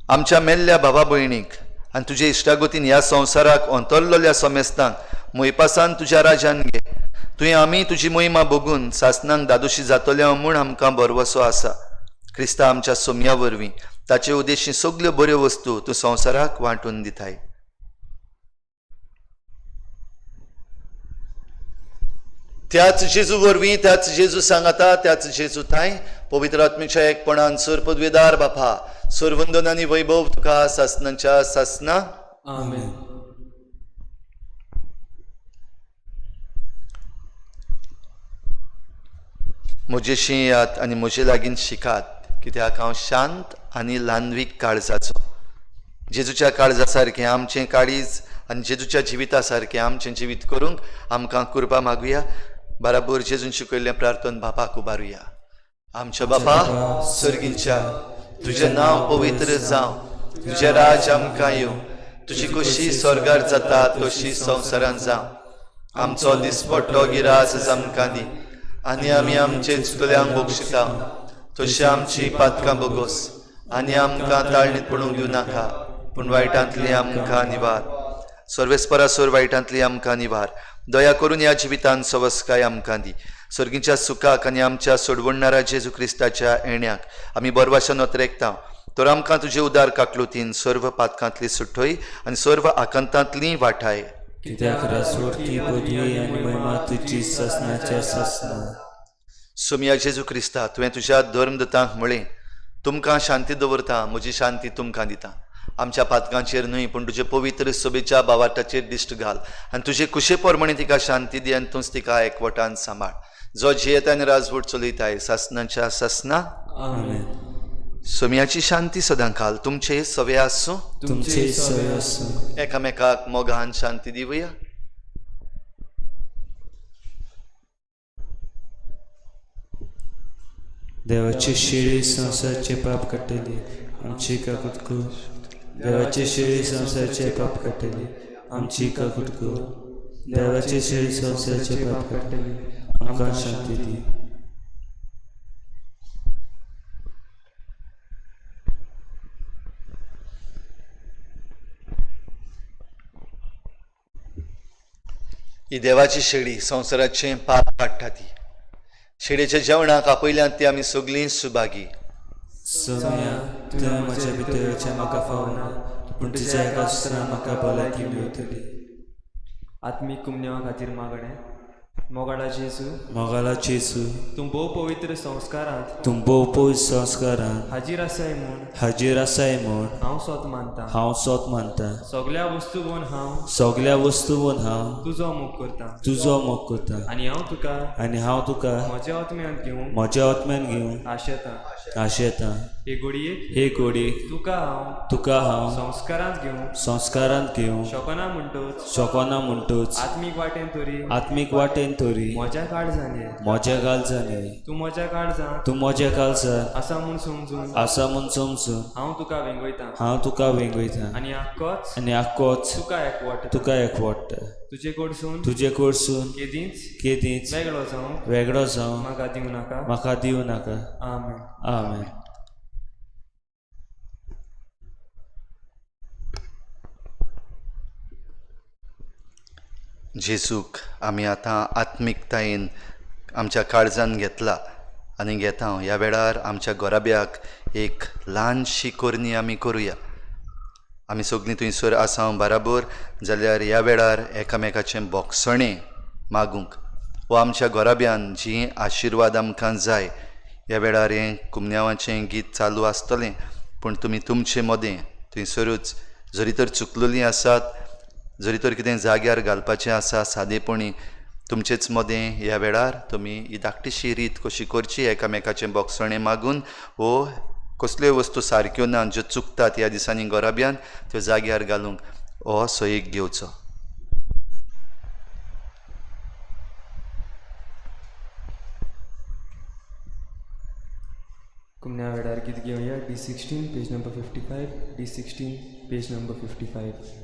Speaker 2: आमच्या मेल्ल्या भावा भयणीक आनी तुजे इश्टागतीन ह्या संवसाराक अंतरलेल्या समेस्तांक मोयपासान तुज्या राजान घे. तुवें आमी तुजी मोहिमा बघून सासनांक दादोशी जातल्या म्हूण आमकां भरवसो आसा. क्रिस्ता आमच्या सोमया वरवीं ताचे उद्देशी सगल्यो बऱ्यो वस्तू तूं संवसाराक वांटून दिताय. त्याच जेजू वरवीं, त्याच जेजू सांगाता, त्याच जेजू थांय पवित्र आत्मेच्या एकपणान सर पदवेदार बापा, सरवंदन आनी वैभव तुका सासनाच्या सासना.
Speaker 10: आमेन.
Speaker 2: म्हजेशी येयात आनी म्हजे लागीं शिकात, कित्याक हांव शांत आनी ल्हानवीक काळजाचो. जेजूच्या काळजा सारकें आमचें काळीज आनी जेजूच्या जिविता सारकें आमचें जिवीत करूंक आमकां कृपा मागुया. बराबर जेजून शिकयल्लें प्रार्थन बापाक उबारुया. आमच्या बापा सर्गींच्या, तुजें नांव पवित्र जावं, तुजें राज आमकां येवं, तुजी कशी स्वर्गार जाता तशी संवसारांत जावं. आमचो दिसपट्टो गिरास आमकां दी आनी आमी आमचे चुकल्यांक बक्षिता तशी आमची पातकां बोगोस आनी आमकां ताळणीत पडूंक दिवं नाका, पूण वायटांतली आमकां निवार. सर्वेस्परासोर वायटांतली आमकां निवार. दया करून ह्या जिवितान सवस्काय आमकां दी. सर्गीच्या सुखाक आनी आमच्या सोडवणणारा जेजू क्रिस्ताच्या येण्याक आमी बरवाशा नोत्रेकता. तर आमकां तुजे उदार काकलुतीन सर्व पातकांतली सुटोय आनी सर्व आकांतांतली वाठाय.
Speaker 10: कित्याक रासवटकी पदवी आनी महिमा तुजी सासणाच्या सासणा.
Speaker 2: सोमया जेजू क्रिस्ता, तुवें तुज्या धर्मदूतांक म्हळें, तुमकां शांती दवरता, म्हजी शांती तुमकां दिता. आमच्या पातकांचेर न्हय पूण तुजे पवित्र सभेच्या बावाटाचेर दिश्ट घाल आनी तुजे कुशे प्रमाणे तिका शांती दी आनी तूंच तिका एकवटान सांबाळ. जो जियेता आनी राजवट चलयताय सासणाच्या सासना.
Speaker 10: आमेन.
Speaker 2: सोमयाची शांती सदां काल तुमचे सवे आसूं,
Speaker 10: तुमचे सवे आसूं.
Speaker 2: एकामेकाक मोगान शांती दिवया.
Speaker 10: देवाची शिळी संवसाराचे पाप काडटली, आमची काकूट कर. देवाची शिळी संवसाराचे पाप काडटली, आमची काकूट कर. देवाची शिळी संवसाराचे पाप काडटली, आमकां शांती दी.
Speaker 2: ही देवाची शेळी संवसाराचें पाप काडटा. ती शेळयेच्या जेवणाक आपयल्यात ती आमी सगळीं सुभागी.
Speaker 10: सोम्या, तुवें म्हज्या भितर येवचें म्हाका फावना, पूण तुज्या एका सुत्रान म्हाका भलायकी मेळटली.
Speaker 14: आत्मीक कुमन्यावा खातीर मागणें. मोगाळा जेजू,
Speaker 10: मोगाळा जेजू,
Speaker 14: तूं भोव पवित्र संस्कारांत,
Speaker 10: तूं भोव पवित्र संस्कारांत
Speaker 14: हाजीर आसाय म्हूण,
Speaker 10: हाजीर आसाय म्हूण
Speaker 14: हांव सोत मानता,
Speaker 10: हांव सोत मानता.
Speaker 14: सगल्या वस्तूवन हांव,
Speaker 10: सगल्या वस्तूवन हांव
Speaker 14: तुजो मोग करता,
Speaker 10: तुजो मोग करता.
Speaker 14: आनी हांव तुका,
Speaker 10: आनी हांव तुका
Speaker 14: म्हज्या आत्म्यांत घेवंक,
Speaker 10: म्हज्या आत्म्यान घेवंक
Speaker 14: आशेता,
Speaker 10: आशेता.
Speaker 14: हे घडयेक,
Speaker 10: हे घडयेक
Speaker 14: तुका हांव,
Speaker 10: तुका हांव
Speaker 14: संस्कारांत घेवंक,
Speaker 10: संस्कारांत घेवंक
Speaker 14: शकना म्हणटच,
Speaker 10: शकना म्हणटच,
Speaker 14: आत्मीक वाटेन तरी,
Speaker 10: आत्मीक वाटेन तरी
Speaker 14: म्हज्या काळजान ये,
Speaker 10: म्हज्या काळजान ये.
Speaker 14: तूं म्हज्या काळजांत,
Speaker 10: तूं म्हज्या काळजांत
Speaker 14: आसा म्हूण समजून,
Speaker 10: आसा म्हूण समजून
Speaker 14: हांव तुका वेंगयता,
Speaker 10: हांव तुका वेंगयता.
Speaker 14: आनी आक्कोच,
Speaker 10: आनी आक्कोच
Speaker 14: तुका एकवटता,
Speaker 10: तुका एकवटता.
Speaker 14: तुजे कडसून,
Speaker 10: तुजे कडसून
Speaker 14: केदींच,
Speaker 10: केदींच
Speaker 14: वेगळो जावंक,
Speaker 10: वेगळो जावंक
Speaker 14: म्हाका दिवं नाका,
Speaker 10: म्हाका दिवं नाका.
Speaker 14: आमेन.
Speaker 10: आमेन.
Speaker 2: जेजूक आमी आतां आत्मिकतायेन आमच्या काळजान घेतला आनी घेता. ह्या वेळार आमच्या गोराब्याक एक ल्हानशी करणी आमी करुया. आमी सगळीं थंयसर आसा बराबर जाल्यार ह्या वेळार एकामेकाचें बोगसणें मागूंक वा आमच्या गोराब्यान जी आशिर्वाद आमकां जाय ह्या वेळार हें कुमन्यावाचें गीत चालू आसतलें. पूण तुमी तुमचे मदें थंयसरूच जरी तर चुकलेलीं आसात, जरी तर कितें जाग्यार घालपाचें आसा, सादेपणी तुमचेच मदें ह्या वेळार तुमी ही धाकटीशी रीत कशी करची, एकामेकाचें बोगसणें मागून वो कसल्योय वस्तू सारक्यो ना ज्यो चुकतात ह्या दिसांनी गोराब्यान त्यो जाग्यार घालूंक हो सोयीक घेवचो.
Speaker 14: कुमन्या वेळार गीत घेवया. D16 page number 55, D16 page number 55.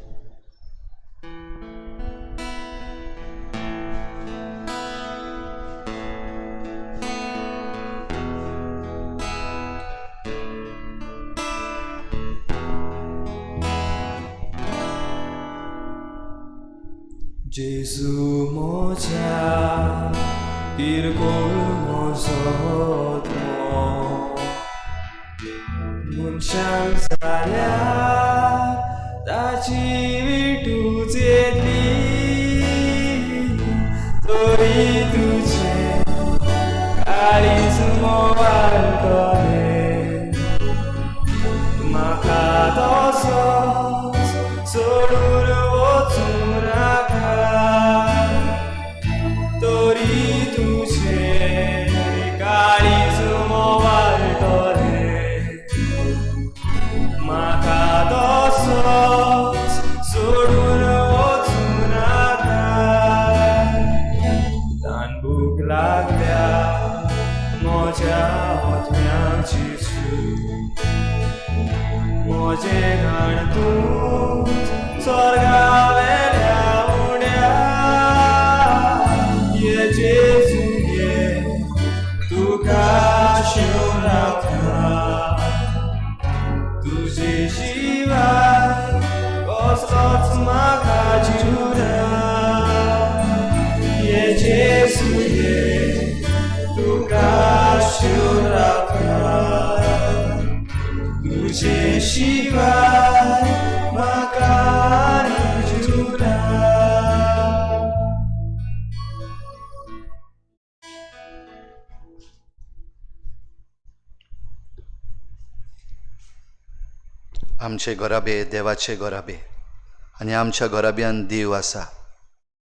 Speaker 14: Gesù म्हज्या किरकोळ म्हजो तो मनशान जाल्यार ताची विटूच येतली तरी तुजी
Speaker 10: देणहाण तूं स्वर्गावेल्या उण्या. ये जेजू ये तुका शिवून रावता, तुजे शिवाय कसलोच म्हाका जीव ना. ये जेजू ये तुका शिवून रावता, तुजे शिवाय म्हाका जीव ना.
Speaker 2: आमचे घराबे देवाचे घराबे आनी आमच्या घराब्यान देव आसा.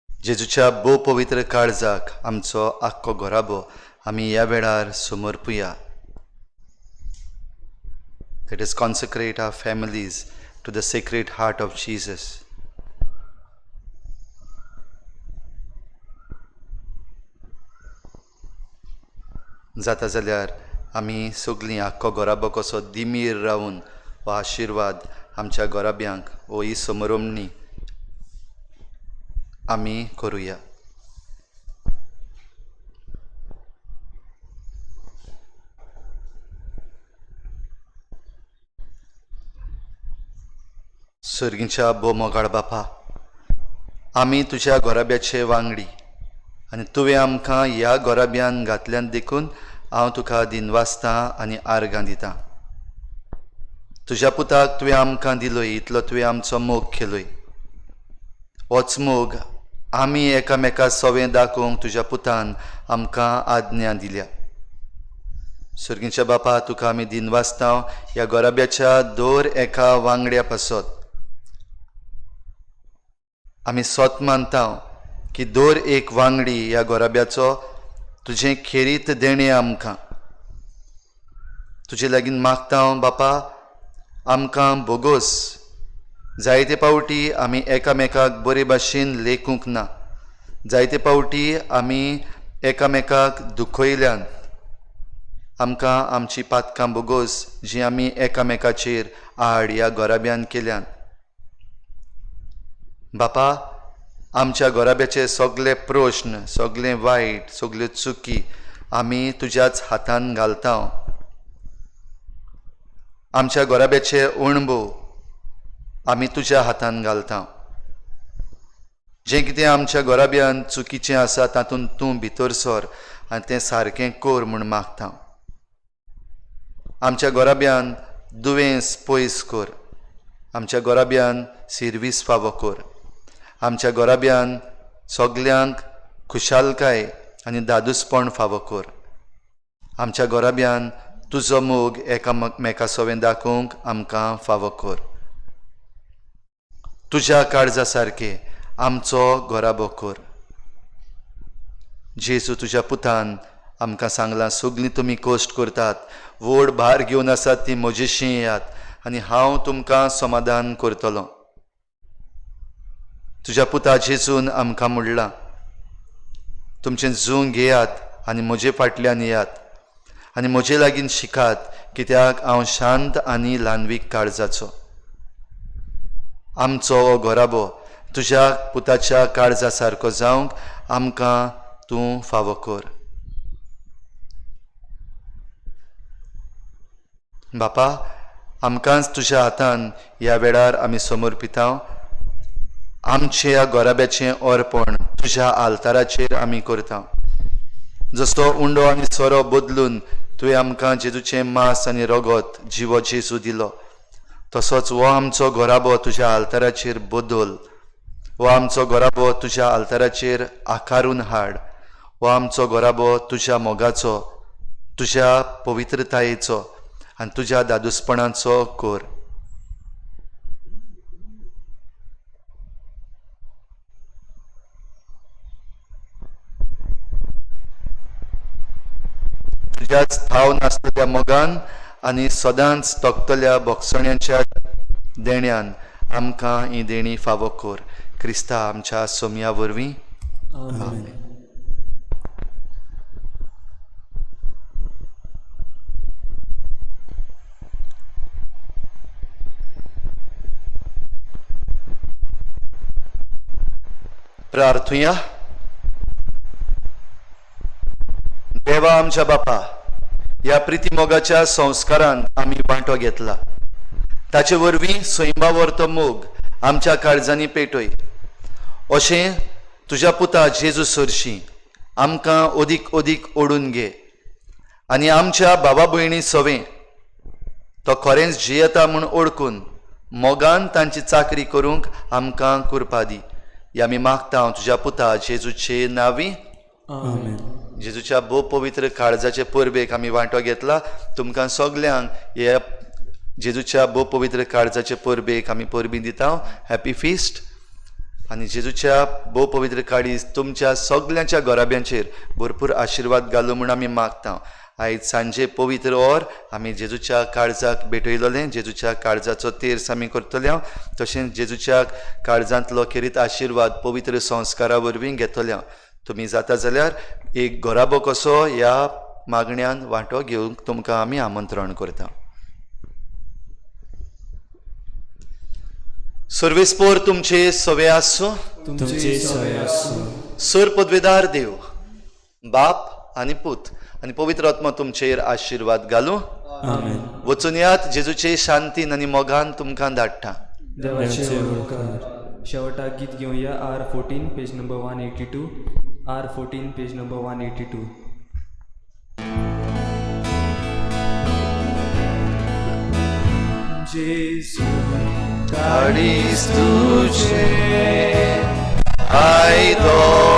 Speaker 2: जेजूच्या भोव पवित्र काळजाक आमचो आख्खो घराबो आमी ह्या वेळार समर्पुया. Let us consecrate our families to the Sacred Heart of Jesus. जाता जाल्यार आमी सगळीं आख्खो घराबो कसो दिमीर रावन हो आशिर्वाद आमच्या घराब्यांक हो ही समरमणी आमी करुया. सर्गीच्या भोव मोगाळ बापा, आमी तुज्या घराब्याचे वांगडी आनी तुवें आमकां ह्या घराब्यान घातल्यान देखून हांव तुका दिनवासतां आनी आर्गां दितां. तुज्या पुताक तुवें आमकां दिलोय इतलो तुवें आमचो मोग केलोय. होच मोग आमी एकामेका सवें दाखोवंक तुज्या पुतान आमकां आज्ञा दिल्या. सर्गीच्या बापा, तुका आमी दिनवासता ह्या घराब्याच्या दर एका वांगड्या पासत. आमी सोत मानता की दर एक वांगडी ह्या घराब्याचो तुजें खेरीत देणें आमकां. तुजे लागीं मागता बापा, आमकां बोगोस. जायते पावटी आमी एकामेकाक बरे भाशेन लेखूंक ना, जायते पावटी आमी एकामेकाक दुखयल्यान. आमकां आमची पातकां बोगोस जी आमी एकामेकाचेर आड ह्या घराब्यान केल्यान. बापा, आमच्या घराब्याचे सगळे प्रश्न, सगळे वायट, सगल्यो चुकी आमी तुज्याच हातान घालता. आमच्या घराब्याचे अणभव आमी तुज्या हातान घालता. जें कितें आमच्या घराब्यान चुकीचें आसा तातूंत तूं भितर सर आनी तें सारकें कर म्हूण मागता. आमच्या घराब्यान दुयेंस पयस कर, आमच्या घराब्यान सिरवीस फावो कर, आमच्या घराब्यान सगल्यांक खुशालकाय आनी दादूसपण फावो कर. आमच्या घराब्यान तुजो मोग एकामेका सवें दाखोवंक आमकां फावो कर. तुज्या काळजा सारकें आमचो घराबो कर. जेजू तुज्या पुतान आमकां सांगलां, सगलीं तुमी कश्ट करतात, व्हड भार घेवन आसात ती म्हजेशी येयात आनी हांव तुमकां समाधान करतलो. तुज्या पुता जेजून आमकां म्हणलां, तुमचें जूं घेयात आनी म्हजे फाटल्यान येयात आनी म्हजे लागीं शिकात, कित्याक हांव शांत आनी ल्हानवीक काळजाचो. आमचो हो घराबो तुज्या पुताच्या काळजा सारको जावंक आमकां तूं फावो कर. बापा, आमकांच तुज्या हातान ह्या वेळार आमी समर्पिता. आमचे ह्या घराब्याचें अर्पण तुज्या आल्ताराचेर आमी करता. जसो उंडो आनी सोरो बदलून तुवें आमकां जेजूचें मांस आनी रगत जिवो जेजू दिलो, तसोच हो आमचो घराबो तुज्या आल्ताराचेर बदल, हो आमचो घराबो तुज्या आल्ताराचेर आकारून हाड, हो आमचो घराबो तुज्या मोगाचो, तुज्या पवित्रतायेचो आनी तुज्या दादूसपणाचो कर. तुज्याच थाव नासलेल्या मोगान आनी सदांच तोखतल्या बोगसण्यांच्या देण्यान आमकां ही देणी फावो कर. क्रिस्ता आमच्या सोमया वरवीं. आमेन. प्रार्थुया. देवा आमच्या बापा, ह्या प्रिती मोगाच्या संस्कारान आमी वांटो घेतला, ताचे वरवीं सैमा वरतो मोग आमच्या काळजांनी पेटय अशें तुज्या पुता जेजू सरशी आमकां अदीक अदीक ओडून घे आनी आमच्या बाबा भयणी सवें तो खरेंच जियेता म्हूण ओळखून मोगान तांची चाकरी करूंक आमकां कुरपा दी. ही आमी मागता हांव तुज्या पुता जेजूचे नांवी.
Speaker 10: आमेन.
Speaker 2: जेजूच्या भोव पवित्र काळजाचे परबेक आमी वांटो घेतला. तुमकां सगल्यांक ह्या जेजूच्या भोव पवित्र काळजाचे परबेक आमी परबी दिता. Happy feast. आनी जेजूच्या भोव पवित्र काळीज तुमच्या सगल्यांच्या घराब्यांचेर भरपूर आशिर्वाद घालूं म्हूण आमी मागता. आयज सांजे पवित्र और आमी जेजूच्या काळजाक भेटयलोलें, जेजूच्या काळजाचो तेर्स आमी करतले, तशेंच जेजूच्या काळजांतलो खेरीत आशिर्वाद पवित्र संस्कारा वरवीं घेतले. तुमी जाता जाल्यार एक घराबो कसो ह्या मागण्यान वांटो घेवंक तुमकां आमी आमंत्रण करता. सर्वेस्पोर तुमचे सवे आसूं.
Speaker 10: तुमचे सवे आसूं.
Speaker 2: सर पदवेदार देव बाप आनी पूत आनी पवित्र आत्मा तुमचेर आशिर्वाद घालूं.
Speaker 10: आमेन.
Speaker 2: वचून यात, जेजूचे शांतीन आनी मोगान तुमकां धाडटा.
Speaker 14: देवाचे उपकार. शेवटाक गीत घेवया R14 page number 182. R14 page number 182.
Speaker 10: जेजू
Speaker 2: काळीज तुझे आयदो.